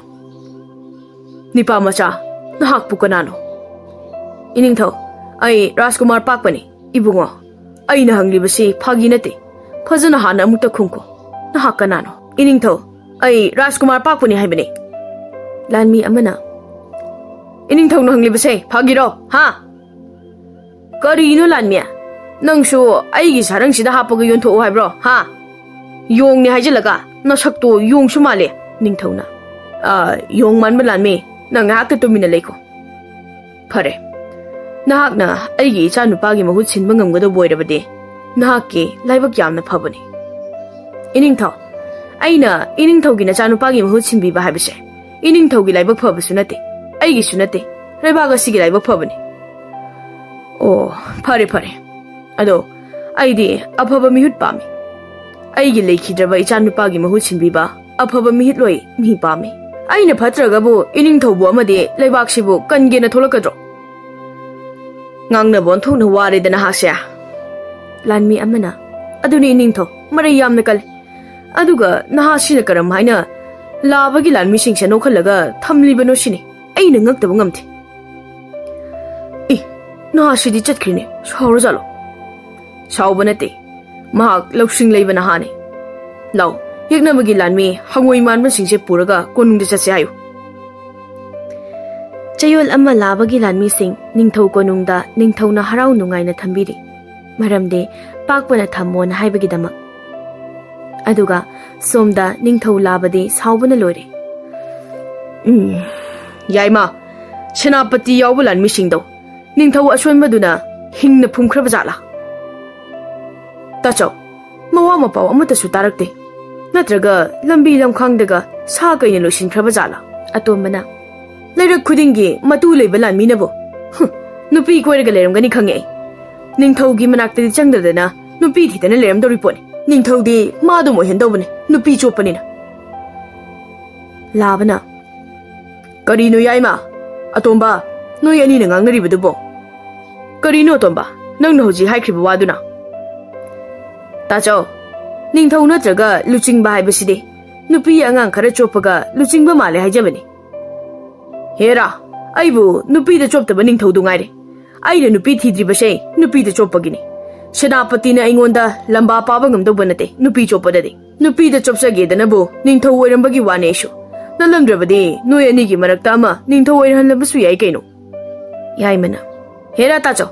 "ꯅꯤꯄꯥ ꯃꯆꯥ, ꯅꯍꯥꯛꯄꯨ ꯀꯅꯥꯅꯣ?" ꯏꯅꯤꯡꯊꯧ, ꯑꯩ ꯔꯥꯖꯀꯨꯃꯥꯔ ꯄꯥꯛꯄꯅꯤ꯫ ꯏꯕꯨꯡꯉꯣ, ꯑꯩꯅ ꯍꯪꯂꯤꯕꯁꯤ ꯐꯥꯒꯤ ꯅꯠꯇꯦ꯫ ꯐꯖꯅ ꯍꯥꯟꯅ ꯑꯃꯨꯛꯇ ꯈꯨꯝꯈꯣ꯫ ꯅꯍꯥꯛ ꯀꯅꯥꯅꯣ? ꯏꯅꯤꯡꯊꯧ, ꯑꯩ ꯔꯥꯖꯀꯨꯃꯥꯔ ꯄꯥꯛꯄꯅꯤ ꯍꯥꯏꯕꯅꯤ꯫ ꯂꯥꯟꯃꯤ ꯑꯃꯅ, ꯏꯅꯤꯡꯊꯧꯅ ꯍꯪꯂꯤꯕꯁꯦ ꯐꯥꯒꯤꯔꯣ? ꯍꯥ? ꯀꯔꯤꯅꯣ ꯂꯥꯟꯃꯤ? ꯅꯪꯁꯨ ꯑꯩꯒꯤ ꯁꯥꯔꯪꯁꯤꯗ ꯍꯥꯞꯄꯒ ꯌꯣꯟꯊꯣꯛꯎ ꯍꯥꯏꯕ꯭ꯔꯣ? ꯍꯥ? ꯌꯣꯡꯅꯦ ꯍꯥꯏꯖꯤꯜꯂꯒ ꯅꯁꯛꯇꯣ ꯌꯣꯡꯁꯨ ꯃꯥꯜꯂꯦ꯫ ꯅꯤꯡꯊꯧꯅ, "ꯑ, ꯌꯣꯡ ꯃꯥꯟꯕ ꯂꯥꯟꯃꯤ, ꯅꯪ ꯉꯥꯏꯍꯥꯛꯇ ꯇꯨꯃꯤꯟꯅ ꯂꯩꯈꯣ꯫ ꯐꯔꯦ, ꯅꯍꯥꯛꯅ ꯑꯩꯒꯤ ꯏꯆꯥꯅꯨꯄꯥꯒꯤ ꯃꯍꯨꯠ ꯁꯤꯟꯕ ꯉꯝꯒꯗꯧꯕ ꯑꯣꯏꯔꯕꯗꯤ ꯅꯍꯥꯛꯀꯤ ꯂꯥꯏꯕꯛ ꯌꯥꯝꯅ ꯐꯕꯅꯤ꯫ ꯏꯅꯤꯡꯊꯧ, ꯑꯩꯅ ꯏꯅꯤꯡꯊꯧꯒꯤ ꯅꯆꯥꯅꯨꯄꯥꯒꯤ ꯃꯍꯨꯠ ꯁꯤꯟꯕꯤꯕ ꯍꯥꯏꯕꯁꯦ ꯏꯅꯤꯡꯊꯧꯒꯤ ꯂꯥꯏꯕꯛ ꯐꯕꯁꯨ ꯅꯠꯇꯦ, ꯑꯩꯒꯤꯁꯨ ꯅꯠꯇꯦ, ꯂꯩꯕꯥꯛ ꯑꯁꯤꯒꯤ ꯂꯥꯏꯕꯛ ꯐꯕꯅꯤ꯫ ꯑꯣ, ꯐꯔꯦ, ꯐꯔꯦ꯫ ꯑꯗꯣ ꯑꯩꯗꯤ ꯑꯐꯕ ꯃꯤꯍꯨꯠ ꯄꯥꯝꯃꯤ꯫ ꯑꯩꯒꯤ ꯂꯩꯈꯤꯗ꯭ꯔꯕ ꯏꯆꯥꯅꯨꯄꯥꯒꯤ ꯃꯍꯨꯠ ꯁꯤꯟꯕꯤꯕ ꯑꯐꯕ ꯃꯤꯍꯨꯠꯂꯣꯏ ꯃꯤ ꯄꯥꯝꯃꯤ꯫ ꯑꯩꯅ ꯐꯠꯇ꯭ꯔꯒꯕꯨ ꯏꯅꯤꯡꯊꯧꯕꯨ ꯑꯃꯗꯤ ꯂꯩꯕꯥꯛꯁꯤꯕꯨ ꯀꯟꯒꯦꯅ ꯊꯣꯛꯂꯛꯀꯗ꯭ꯔꯣ?" ꯉꯥꯡꯅꯕ ꯑꯣꯟꯊꯣꯛꯅ ꯋꯥꯔꯦꯗ ꯅꯍꯥꯛꯁꯦ꯫ ꯂꯥꯟꯃꯤ ꯑꯃꯅ, "ꯑꯗꯨꯅꯤ ꯏꯅꯤꯡꯊꯧ, ꯃꯔꯩ ꯌꯥꯝꯅ ꯀꯜꯂꯤ꯫ ꯑꯗꯨꯒ ꯅꯍꯥꯁꯤꯅ ꯀꯔꯝ ꯍꯥꯏꯅ ꯂꯥꯕꯒꯤ ꯂꯥꯟꯃꯤꯁꯤꯡꯁꯦ ꯅꯣꯛꯍꯜꯂꯒ ꯊꯝꯂꯤꯕꯅꯣ ꯁꯤꯅꯤ ꯑꯩꯅ ꯉꯛꯇꯕ ꯉꯝꯗꯦ꯫ ꯏ, ꯅꯍꯥꯁꯤꯗꯤ ꯆꯠꯈ꯭ꯔꯤꯅꯦ, ꯁꯥꯎꯔꯖꯥꯠꯂꯣ?" "ꯁꯥꯎꯕ ꯅꯠꯇꯦ, ꯃꯍꯥꯛ ꯂꯧꯁꯤꯡ ꯂꯩꯕ ꯅꯍꯥꯅꯤ꯫ ꯂꯥꯎ, ꯌꯦꯛꯅꯕꯒꯤ ꯂꯥꯟꯃꯤ ꯍꯉꯣꯏ ꯃꯥꯟꯕꯁꯤꯡꯁꯦ ꯄꯨꯔꯒ ꯀꯣꯅꯨꯡꯗ ꯆꯠꯁꯦ ꯍꯥꯏꯌꯨ꯫" ꯆꯌꯣꯜ ꯑꯃ ꯂꯥꯕꯒꯤ ꯂꯥꯟꯃꯤꯁꯤꯡ ꯅꯤꯡꯊꯧ ꯀꯣꯅꯨꯡꯗ ꯅꯤꯡꯊꯧꯅ ꯍꯔꯥꯎ ꯅꯨꯡꯉꯥꯏꯅ ꯊꯝꯕꯤꯔꯤ꯫ ꯃꯔꯝꯗꯤ ꯄꯥꯛꯄꯅ ꯊꯝꯃꯣꯅ ꯍꯥꯏꯕꯒꯤꯗꯃꯛ꯫ ꯑꯗꯨꯒ ꯁꯣꯝꯗ ꯅꯤꯡꯊꯧ ꯂꯥꯕꯗꯤ ꯁꯥꯎꯕꯅ ꯂꯣꯏꯔꯦ꯫ "ꯎꯝ, ꯌꯥꯏꯃ, ꯁꯦꯅꯥꯄꯇꯤ ꯌꯥꯎꯕ ꯂꯥꯟꯃꯤꯁꯤꯡꯗꯣ ꯅꯤꯡꯊꯧ ꯑꯁꯣꯟꯕꯗꯨꯅ ꯍꯤꯡꯅ ꯐꯨꯝꯈ꯭ꯔꯕ ꯖꯥꯠꯂꯥ? ꯇꯥꯆꯧ, ꯃꯋꯥ ꯃꯄꯥꯎ ꯑꯃꯠꯇꯁꯨ ꯇꯥꯔꯛꯇꯦ꯫ ꯅꯠꯇ꯭ꯔꯒ ꯂꯝꯕꯤ ꯂꯝꯈꯥꯡꯗꯒ ꯁꯥ ꯀꯩꯅ ꯂꯣꯏꯁꯤꯟꯈ꯭ꯔꯕ ꯖꯥꯠꯂꯥ?" ꯑꯇꯣꯝꯕꯅ, "ꯂꯩꯔꯛ ꯈꯨꯗꯤꯡꯒꯤ ꯃꯇꯨ ꯂꯩꯕ ꯂꯥꯟꯃꯤꯅꯕꯨ, ꯍꯨꯝ, ꯅꯨꯄꯤ ꯀꯣꯏꯔꯒ ꯂꯩꯔꯝꯒꯅꯤ ꯈꯪꯉꯦ ꯑꯩ꯫ ꯅꯤꯡꯊꯧꯒꯤ ꯃꯅꯥꯛꯇꯗꯤ ꯆꯪꯗꯗꯅ ꯅꯨꯄꯤ ꯊꯤꯗꯅ ꯂꯩꯔꯝꯗꯧꯔꯤ ꯄꯣꯠꯅꯤ꯫ ꯅꯤꯡꯊꯧꯗꯤ ꯃꯥ ꯑꯗꯨꯝ ꯑꯣꯏꯍꯟꯗꯧꯕꯅꯤ, ꯅꯨꯄꯤ ꯆꯣꯞꯄꯅꯤꯅ꯫" ꯂꯥꯕꯅ, "ꯀꯔꯤꯅꯣ ꯌꯥꯏꯃ? ꯑꯇꯣꯝꯕ, ꯅꯣꯏ ꯑꯅꯤꯅ ꯉꯥꯡꯅꯔꯤꯕꯗꯨꯕꯣ? ꯀꯔꯤꯅꯣ ꯑꯇꯣꯝꯕ, ꯅꯪꯅ ꯍꯧꯖꯤꯛ ꯍꯥꯏꯈ꯭ꯔꯤꯕ ꯋꯥꯗꯨꯅ?" "ꯇꯥꯆꯧ, ꯅꯤꯡꯊꯧ ꯅꯠꯇ꯭ꯔꯒ ꯂꯨꯆꯤꯡꯕ ꯍꯥꯏꯕꯁꯤꯗꯤ ꯅꯨꯄꯤ ꯑꯉꯥꯡ ꯈꯔ ꯆꯣꯞꯄꯒ ꯂꯨꯆꯤꯡꯕ ꯃꯥꯜꯂꯦ ꯍꯥꯏꯖꯕꯅꯤ꯫ ꯍꯦꯔꯥ, ꯑꯩꯕꯨ ꯅꯨꯄꯤꯗ ꯆꯣꯞꯇꯕ ꯅꯤꯡꯊꯧꯗꯨ ꯉꯥꯏꯔꯦ꯫ ꯑꯩꯅ ꯅꯨꯄꯤ ꯊꯤꯗ꯭ꯔꯤꯕꯁꯦ ꯅꯨꯄꯤꯗ ꯆꯣꯞꯄꯒꯤꯅꯤ꯫ ꯁꯦꯅꯥꯄꯇꯤꯅ ꯑꯩꯉꯣꯟꯗ ꯂꯝꯕꯥ ꯄꯥꯕ ꯉꯝꯗꯧꯕ ꯅꯠꯇꯦ ꯅꯨꯄꯤ ꯆꯣꯞꯄꯗꯗꯤ꯫ ꯅꯨꯄꯤꯗ ꯆꯣꯞꯆꯒꯦꯗꯅꯕꯨ ꯅꯤꯡꯊꯧ ꯑꯣꯏꯔꯝꯕꯒꯤ ꯋꯥꯅꯦ ꯑꯩꯁꯨ꯫ ꯅꯠꯂꯝꯗ꯭ꯔꯕꯗꯤ ꯅꯣꯏ ꯑꯅꯤꯒꯤ ꯃꯔꯛꯇ ꯑꯃ ꯅꯤꯡꯊꯧ ꯑꯣꯏꯔꯍꯜꯂꯝꯕꯁꯨ ꯌꯥꯏ ꯀꯩꯅꯣ꯫ ꯌꯥꯏꯃꯅ, ꯍꯦꯔꯥ ꯇꯥꯆꯧ,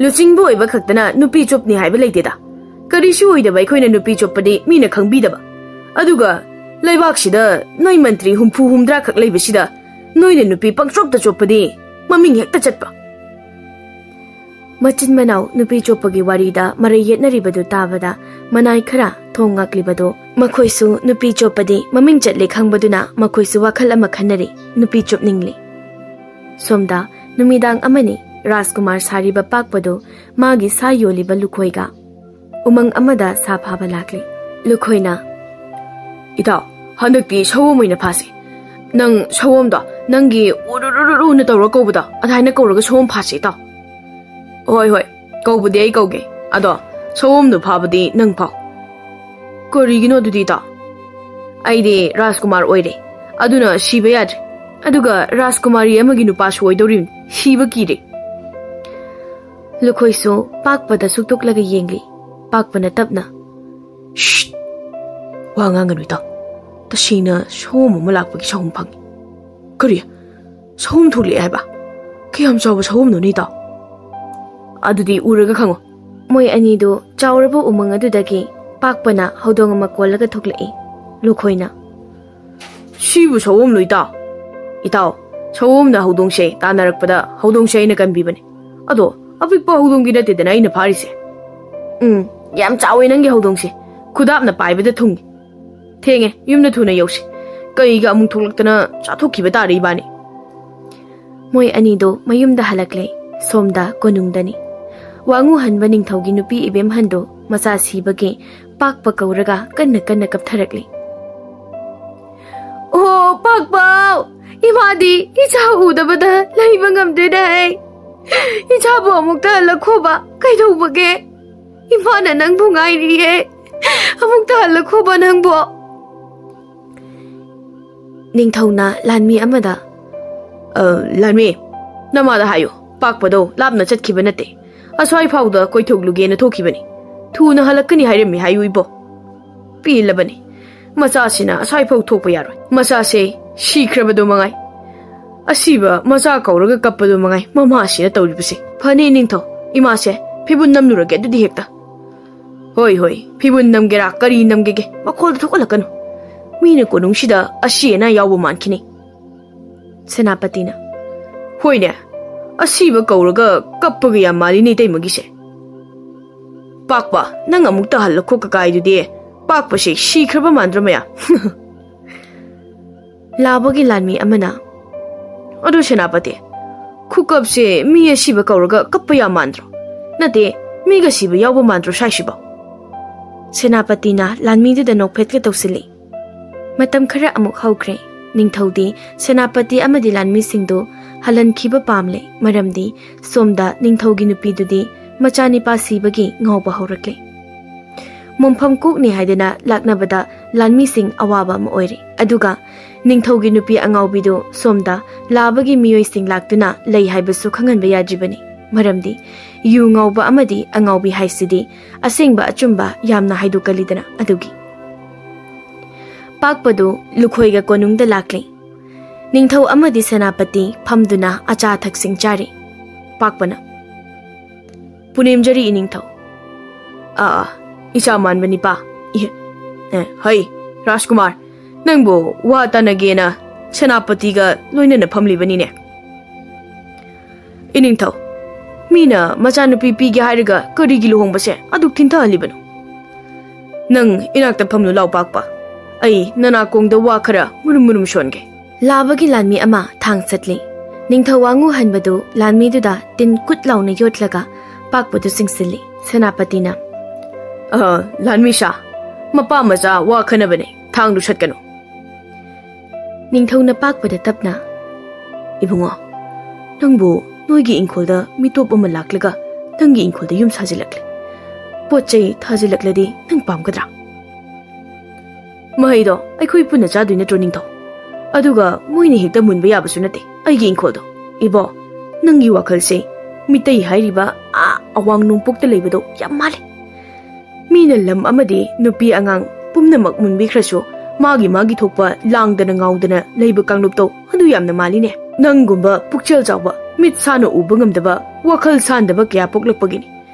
ꯂꯨꯆꯤꯡꯕ ꯑꯣꯏꯕ ꯈꯛꯇꯅ ꯅꯨꯄꯤ ꯆꯣꯞꯅꯤ ꯍꯥꯏꯕ ꯂꯩꯇꯦꯗ꯫ ꯀꯔꯤꯁꯨ ꯑꯣꯏꯗꯕ ꯑꯩꯈꯣꯏꯅ ꯅꯨꯄꯤ ꯆꯣꯞꯄꯗꯤ ꯃꯤꯅ ꯈꯪꯕꯤꯗꯕ꯫ ꯑꯗꯨꯒ ꯂꯩꯕꯥꯛꯁꯤꯗ ꯅꯣꯏ ꯃꯟꯇ꯭ꯔꯤ ꯍꯨꯝꯐꯨ ꯍꯨꯝꯗ꯭ꯔꯥ ꯈꯛ ꯂꯩꯕꯁꯤꯗ ꯅꯣꯏꯅ ꯅꯨꯄꯤ ꯄꯪꯆꯣꯞꯇ ꯆꯣꯞꯄꯗꯤ ꯃꯃꯤꯡ ꯍꯦꯛꯇ ꯆꯠꯄ꯫ ꯃꯆꯤꯟ ꯃꯅꯥꯎ ꯅꯨꯄꯤ ꯆꯣꯞꯄꯒꯤ ꯋꯥꯔꯤꯗ ꯃꯔꯩ ꯌꯦꯠꯅꯔꯤꯕꯗꯨ ꯇꯥꯕꯗ ꯃꯅꯥꯏ ꯈꯔ ꯊꯣꯡ ꯉꯥꯛꯂꯤꯕꯗꯨ ꯃꯈꯣꯏꯁꯨ ꯅꯨꯄꯤ ꯆꯣꯞꯄꯗꯤ ꯃꯃꯤꯡ ꯆꯠꯂꯦ ꯈꯪꯕꯗꯨꯅ ꯃꯈꯣꯏꯁꯨ ꯋꯥꯈꯜ ꯑꯃ ꯈꯟꯅꯔꯤ, ꯅꯨꯄꯤ ꯆꯣꯞꯅꯤꯡꯂꯤ꯫ ꯁꯣꯝꯗ ꯅꯨꯃꯤꯗꯥꯡ ꯑꯃꯅꯤ ꯔꯥꯖꯀꯨꯃꯥꯔ ꯁꯥꯔꯤꯕ ꯄꯥꯛꯄꯗꯨ ꯃꯥꯒꯤ ꯁꯥ ꯌꯣꯜꯂꯤꯕ ꯂꯨꯈꯣꯏꯒ ꯎꯃꯪ ꯑꯃꯗ ꯁꯥ ꯐꯥꯕ ꯂꯥꯛꯂꯤ꯫ ꯂꯨꯈꯣꯏꯅ, "ꯏꯇꯥꯎ, ꯍꯟꯗꯛꯇꯤ ꯁꯑꯣꯝ ꯑꯣꯏꯅ ꯐꯥꯁꯤ꯫ ꯅꯪ ꯁꯑꯣꯝꯗꯣ ꯅꯪꯒꯤ ꯎꯔꯨꯔꯨꯔꯨꯅ ꯇꯧꯔ ꯀꯧꯕꯗꯣ ꯑꯗꯨꯃꯥꯏꯅ ꯀꯧꯔꯒ ꯁꯑꯣꯝ ꯐꯥꯁꯤ ꯏꯇꯥꯎ꯫" "ꯍꯣꯏ ꯍꯣꯏ, ꯀꯧꯕꯗꯤ ꯑꯩ ꯀꯧꯒꯦ꯫ ꯑꯗꯣ ꯁꯑꯣꯝꯗꯣ ꯐꯥꯕꯗꯤ ꯅꯪ ꯐꯥꯎ꯫" "ꯀꯔꯤꯒꯤꯅꯣ ꯑꯗꯨꯗꯤ ꯏꯇꯥꯎ?" "ꯑꯩꯗꯤ ꯔꯥꯖꯀꯨꯃꯥꯔ ꯑꯣꯏꯔꯦ, ꯑꯗꯨꯅ ꯁꯤꯕ ꯌꯥꯗ꯭ꯔꯦ꯫ ꯑꯗꯨꯒ ꯔꯥꯖꯀꯨꯃꯥꯔꯤ ꯑꯃꯒꯤ ꯅꯨꯄꯥꯁꯨ ꯑꯣꯏꯗꯧꯔꯤꯕꯅꯤ, ꯁꯤꯕ ꯀꯤꯔꯦ꯫" ꯂꯨꯈꯣꯏꯁꯨ ꯄꯥꯛꯄꯗ ꯁꯨꯛꯇꯣꯛꯂꯒ ꯌꯦꯡꯂꯤ꯫ ꯄꯥꯛꯄꯅ ꯇꯞꯅ, "ꯁꯤꯠ! ꯋꯥ ꯉꯥꯡꯒꯅꯨ ꯏꯇꯥꯎ꯫ ꯇꯁꯦꯡꯅ ꯁꯑꯣꯝ ꯑꯃ ꯂꯥꯛꯄꯒꯤ ꯁꯍꯨꯝ ꯐꯪꯉꯤ꯫" "ꯀꯔꯤ? ꯁꯍꯨꯝ ꯊꯣꯛꯂꯛꯑꯦ ꯍꯥꯏꯕ? ꯀꯌꯥꯝ ꯆꯥꯎꯕ ꯁꯍꯨꯝꯅꯣꯅꯦ ꯏꯇꯥꯎ?" "ꯑꯗꯨꯗꯤ ꯎꯔꯒ ꯈꯪꯉꯣ꯫" ꯃꯣꯏ ꯑꯅꯤꯗꯨ ꯆꯥꯎꯔꯕ ꯎꯃꯪ ꯑꯗꯨꯗꯒꯤ ꯄꯥꯛꯄꯅ ꯍꯧꯗꯣꯡ ꯑꯃ ꯀꯣꯜꯂꯒ ꯊꯣꯛꯂꯛꯏ꯫ ꯂꯨꯈꯣꯏꯅ, "ꯁꯤꯕꯨ ꯁꯑꯣꯝꯂꯣ ꯏꯇꯥꯎ?" "ꯏꯇꯥꯎ, ꯁꯑꯣꯝꯅ ꯍꯧꯗꯣꯡꯁꯦ ꯇꯥꯟꯅꯔꯛꯄꯗ ꯍꯧꯗꯣꯡꯁꯦ ꯑꯩꯅ ꯀꯟꯕꯤꯕꯅꯦ꯫ ꯑꯗꯣ ꯑꯄꯤꯛꯄ ꯍꯧꯗꯣꯡꯗꯤ ꯅꯠꯇꯦꯗꯅ ꯑꯩꯅ ꯐꯥꯔꯤꯁꯦ꯫" "ꯎꯝ, ꯌꯥꯝ ꯆꯥꯎꯋꯦ ꯅꯪꯒꯤ ꯍꯧꯗꯣꯡꯁꯦ꯫ ꯈꯨꯗꯥꯞꯅ ꯄꯥꯏꯕꯗ ꯊꯨꯡꯉꯤ꯫ ꯊꯦꯡꯉꯦ, ꯌꯨꯝꯗ ꯊꯨꯅ ꯌꯧꯁꯤ꯫ ꯀꯩꯒ ꯑꯃꯨꯛ ꯊꯣꯛꯂꯛꯇꯅ ꯆꯥꯊꯣꯛꯈꯤꯕ ꯇꯥꯔꯦ ꯏꯕꯥꯅꯤ꯫" ꯃꯣꯏ ꯑꯅꯤꯗꯣ ꯃꯌꯨꯝꯗ ꯍꯜꯂꯛꯂꯦ꯫ ꯁꯣꯝꯗ ꯀꯣꯅꯨꯡꯗꯅꯤ꯫ ꯋꯥꯉꯨ ꯍꯟꯕ ꯅꯤꯡꯊꯧꯒꯤ ꯅꯨꯄꯤ ꯏꯕꯦꯝꯍꯟꯗꯣ ꯃꯆꯥ ꯁꯤꯕꯒꯤ ꯄꯥꯛꯄ ꯀꯧꯔꯒ ꯀꯟꯅ ꯀꯟꯅ ꯀꯞꯊꯔꯛꯂꯤ꯫ "ꯑꯣ, ꯄꯥꯛꯄ! ꯏꯃꯥꯗꯤ ꯏꯆꯥ ꯎꯗꯕꯗ ꯂꯩꯕ ꯉꯝꯗ꯭ꯔꯦꯅꯦ꯫ ꯏꯆꯥꯕꯨ ꯑꯃꯨꯛꯇ ꯍꯜꯂꯛꯈꯣꯕ꯫ ꯀꯩꯗꯧꯕꯒꯦ? ꯏꯃꯥꯅ ꯅꯪꯕꯨ ꯉꯥꯏꯔꯤꯌꯦ꯫ ꯑꯃꯨꯛꯇ ꯍꯜꯂꯛꯈꯣꯕ ꯅꯪꯕꯨ꯫" ꯅꯤꯡꯊꯧꯅ ꯂꯥꯟꯃꯤ ꯑꯃꯗ, "ꯑ, ꯂꯥꯟꯃꯤ, ꯅꯃꯥꯗ ꯍꯥꯏꯌꯨ, ꯄꯥꯛꯄꯗꯣ ꯂꯥꯞꯅ ꯆꯠꯈꯤꯕ ꯅꯠꯇꯦ꯫ ꯑꯁ꯭ꯋꯥꯏ ꯐꯥꯎꯗ ꯀꯣꯏꯊꯣꯛꯂꯨꯒꯦꯅ ꯊꯣꯛꯈꯤꯕꯅꯤ꯫ ꯊꯨꯅ ꯍꯜꯂꯛꯀꯅꯤ ꯍꯥꯏꯔꯝꯃꯤ ꯍꯥꯏꯌꯨ ꯏꯕꯣ꯫ ꯄꯦꯜꯂꯕꯅꯤ꯫ ꯃꯆꯥꯁꯤꯅ ꯑꯁ꯭ꯋꯥꯏ ꯐꯥꯎ ꯊꯣꯛꯄ ꯌꯥꯔꯣꯏ꯫ ꯃꯆꯥꯁꯦ ꯁꯤꯈ꯭ꯔꯕꯗꯣ ꯃꯉꯥꯏ꯫ ꯑꯁꯤꯕ ꯃꯆꯥ ꯀꯧꯔꯒ ꯀꯞꯄꯗꯣ ꯃꯉꯥꯏ ꯃꯃꯥꯁꯤꯅ ꯇꯧꯔꯤꯕꯁꯦ꯫ ꯐꯅꯤ ꯅꯤꯡꯊꯧ, ꯏꯃꯥꯁꯦ ꯐꯤꯕꯨꯟ ꯅꯝꯂꯨꯔꯒꯦ ꯑꯗꯨꯗꯤ ꯍꯦꯛꯇ꯫ ꯍꯣꯏ, ꯍꯣꯏ, ꯐꯤꯕꯨꯟ ꯅꯝꯒꯦꯔꯥ ꯀꯔꯤ ꯅꯝꯒꯦꯒꯦ ꯃꯈꯣꯜꯗ ꯊꯣꯛꯍꯜꯂꯛꯀꯅꯨ꯫ ꯃꯤꯅ ꯀꯣꯅꯨꯡꯁꯤꯗ ꯑꯁꯤ ꯑꯅꯥ ꯌꯥꯎꯕ ꯃꯥꯟꯈꯤꯅꯤ꯫ ꯁꯦꯅꯥꯄꯇꯤꯅ, ꯍꯣꯏꯅꯦ, ꯑꯁꯤꯕ ꯀꯧꯔꯒ ꯀꯞꯄꯒ ꯌꯥꯝ ꯃꯥꯜꯂꯤꯅꯦ ꯏꯇꯩꯃꯒꯤꯁꯦ꯫ ꯄꯥꯛꯄ, ꯅꯪ ꯑꯃꯨꯛ ꯇꯥꯍꯜꯂꯈꯣ ꯀꯀꯥꯏꯗꯨꯗꯤ꯫ ꯄꯥꯛꯄꯁꯦ ꯁꯤꯈ꯭ꯔꯕ ꯃꯥꯟꯗ꯭ꯔꯣ ꯃꯌꯥ? ꯂꯥꯕꯒꯤ ꯂꯥꯟꯃꯤ ꯑꯃꯅ, ꯑꯗꯨ ꯁꯦꯅꯥꯄꯇꯤ, ꯈꯨꯀꯞꯁꯦ ꯃꯤ ꯑꯁꯤꯕ ꯀꯧꯔꯒ ꯀꯞꯄ ꯌꯥꯝ ꯃꯥꯟꯗ꯭ꯔꯣ? ꯅꯠꯇꯦ, ꯃꯤꯒ ꯁꯤꯕ ꯌꯥꯎꯕ ꯃꯥꯟꯗ꯭ꯔꯣ ꯁ꯭ꯋꯥꯏꯁꯤꯕꯣ? ꯁꯦꯅꯥꯄꯇꯤꯅ ꯂꯥꯟꯃꯤꯗꯨꯗ ꯅꯣꯛꯐꯦꯠꯀ ꯇꯧꯁꯤꯜꯂꯤ꯫ ꯃꯇꯝ ꯈꯔ ꯑꯃꯨꯛ ꯍꯧꯈ꯭ꯔꯦ꯫ ꯅꯤꯡꯊꯧꯗꯤ ꯁꯦꯅꯥꯄꯇꯤ ꯑꯃꯗꯤ ꯂꯥꯟꯃꯤꯁꯤꯡꯗꯨ ꯍꯜꯍꯟꯈꯤꯕ ꯄꯥꯝꯂꯦ, ꯃꯔꯝꯗꯤ ꯁꯣꯝꯗ ꯅꯤꯡꯊꯧꯒꯤ ꯅꯨꯄꯤꯗꯨꯗꯤ ꯃꯆꯥꯅꯤꯄꯥ ꯁꯤꯕꯒꯤ ꯉꯥꯎꯕ ꯍꯧꯔꯛꯂꯦ꯫ ꯃꯣꯝꯐꯝ ꯀꯣꯛꯅꯤ ꯍꯥꯏꯗꯅ ꯂꯥꯛꯅꯕꯗ ꯂꯥꯟꯃꯤꯁꯤꯡ ꯑꯋꯥꯕ ꯑꯃ ꯑꯣꯏꯔꯦ꯫ ꯑꯗꯨꯒ ꯅꯤꯡꯊꯧꯒꯤ ꯅꯨꯄꯤ ꯑꯉꯥꯎꯕꯤꯗꯨ ꯁꯣꯝꯗ ꯂꯥꯕꯒꯤ ꯃꯤꯑꯣꯏꯁꯤꯡ ꯂꯥꯛꯇꯨꯅ ꯂꯩ ꯍꯥꯏꯕꯁꯨ ꯈꯪꯍꯟꯕ ꯌꯥꯗ꯭ꯔꯤꯕꯅꯤ, ꯃꯔꯝꯗꯤ ꯌꯨ ꯉꯥꯎꯕ ꯑꯃꯗꯤ ꯑꯉꯥꯎꯕꯤ ꯍꯥꯏꯁꯤꯗꯤ ꯑꯁꯦꯡꯕ ꯑꯆꯨꯝꯕ ꯌꯥꯝꯅ ꯍꯥꯏꯗꯣꯛꯀꯜꯂꯤꯗꯅ꯫ ꯑꯗꯨꯒꯤ ꯄꯥꯛꯄꯗꯨ ꯂꯨꯈꯣꯏꯒ ꯀꯣꯅꯨꯡꯗ ꯂꯥꯛꯂꯦ꯫ ꯅꯤꯡꯊꯧ ꯑꯃꯗꯤ ꯁꯦꯅꯥꯄꯇꯤ ꯐꯝꯗꯨꯅ ꯑꯆꯥ ꯑꯊꯛꯁꯤꯡ ꯆꯥꯔꯤ꯫ ꯄꯥꯛꯄꯅ, ꯄꯨꯅꯦꯝꯖꯔꯤ ꯏꯅꯤꯡꯊꯧ꯫ ꯑꯥ, ꯑꯥ, ꯏꯆꯥ ꯃꯥꯟꯕ ꯅꯤꯄꯥ꯫ ꯏꯍꯦ꯫ ꯑꯦ, ꯍꯩ, ꯔꯥꯖꯀꯨꯃꯥꯔ, ꯅꯪꯕꯨ ꯋꯥ ꯇꯥꯅꯒꯦꯅ ꯁꯦꯅꯥꯄꯇꯤꯒ ꯂꯣꯏꯅꯅ ꯐꯝꯂꯤꯕꯅꯤꯅꯦ꯫ ꯏꯅꯤꯡꯊꯧ, ꯃꯤꯅ ꯃꯆꯥꯅꯨꯄꯤ ꯄꯤꯒꯦ ꯍꯥꯏꯔꯒ ꯀꯔꯤꯒꯤ ꯂꯨꯍꯣꯡꯕꯁꯦ ꯑꯗꯨꯛ ꯊꯤꯟꯊꯍꯜꯂꯤꯕꯅꯣ? ꯅꯪ ꯏꯅꯥꯛꯇ ꯐꯝꯂꯨ ꯂꯥꯎ ꯄꯥꯛꯄ꯫ ꯑꯩ ꯅꯅꯥꯀꯣꯡꯗ ꯋꯥ ꯈꯔ ꯃꯨꯔꯨꯝ ꯃꯨꯔꯨꯝ ꯁꯣꯟꯒꯦ꯫ ꯂꯥꯕꯒꯤ ꯂꯥꯟꯃꯤ ꯑꯃ ꯊꯥꯡ ꯆꯠꯂꯤ꯫ ꯅꯤꯡꯊꯧ ꯋꯥꯉꯨ ꯍꯟꯕꯗꯨ ꯂꯥꯟꯃꯤꯗꯨꯗ ꯇꯤꯟ ꯀꯨꯠ ꯂꯥꯎꯅ ꯌꯣꯠꯂꯒ ꯄꯥꯛꯄꯗꯨ ꯆꯤꯡꯁꯤꯜꯂꯤ꯫ ꯁꯦꯅꯥꯄꯇꯤꯅ, ꯑ, ꯂꯥꯟꯃꯤ ꯁꯥ, ꯃꯄꯥ ꯃꯆꯥ ꯋꯥ ꯈꯟꯅꯕꯅꯦ, ꯊꯥꯡꯗꯨ ꯁꯠꯀꯅꯨ꯫ ꯅꯤꯡꯊꯧꯅ ꯄꯥꯛꯄꯗ ꯇꯞꯅ, ꯏꯕꯨꯡꯉꯣ, ꯅꯪꯕꯨ ꯅꯣꯏꯒꯤ ꯏꯪꯈꯣꯜꯗ ꯃꯤꯇꯣꯞ ꯑꯃ ꯂꯥꯛꯂꯒ ꯅꯪꯒꯤ ꯏꯪꯈꯣꯜꯗ ꯌꯨꯝ ꯁꯥꯖꯤꯜꯂꯛꯂꯦ꯫ ꯄꯣꯠ ꯆꯩ ꯊꯥꯖꯤꯜꯂꯛꯂꯗꯤ ꯅꯪ ꯄꯥꯝꯒꯗ꯭ꯔꯥ? ꯃꯍꯩꯗꯣ ꯑꯩꯈꯣꯏ ꯄꯨꯟꯅ ꯆꯥꯗꯣꯏ ꯅꯠꯇ꯭ꯔꯣ, ꯅꯤꯡꯊꯧ? ꯑꯗꯨꯒ ꯃꯣꯏꯅ ꯍꯦꯛꯇ ꯃꯨꯟꯕ ꯌꯥꯕꯁꯨ ꯅꯠꯇꯦ ꯑꯩꯒꯤ ꯏꯪꯈꯣꯜꯗꯣ꯫ ꯏꯕꯣ, ꯅꯪꯒꯤ ꯋꯥꯈꯜꯁꯦ ꯃꯤꯇꯩ ꯍꯥꯏꯔꯤꯕ ꯑꯥ ꯑꯋꯥꯡ ꯅꯣꯡꯄꯣꯛꯇ ꯂꯩꯕꯗꯣ ꯌꯥꯝ ꯃꯥꯜꯂꯦ꯫ ꯃꯤꯅ ꯂꯝ ꯑꯃꯗꯤ ꯅꯨꯄꯤ ꯑꯉꯥꯡ ꯄꯨꯝꯅꯃꯛ ꯃꯨꯟꯕꯤꯈ꯭ꯔꯁꯨ, ꯃꯥꯒꯤ ꯃꯥꯒꯤ ꯊꯣꯛꯄ ꯂꯥꯡꯗꯅ ꯉꯥꯎꯗꯅ ꯂꯩꯕ ꯀꯥꯡꯂꯨꯞꯇꯣ ꯑꯗꯨ ꯌꯥꯝꯅ ꯃꯥꯜꯂꯤꯅꯦ꯫ ꯅꯪꯒꯨꯝꯕ ꯄꯨꯛꯆꯦꯜ ꯆꯥꯎꯕ, ꯃꯤꯠ ꯁꯥꯅ ꯎꯕ ꯉꯝꯗꯕ, ꯋꯥꯈꯜ ꯁꯥꯟꯗꯕ ꯀꯌꯥ ꯄꯣꯛꯂꯛꯄꯒꯤꯅꯤ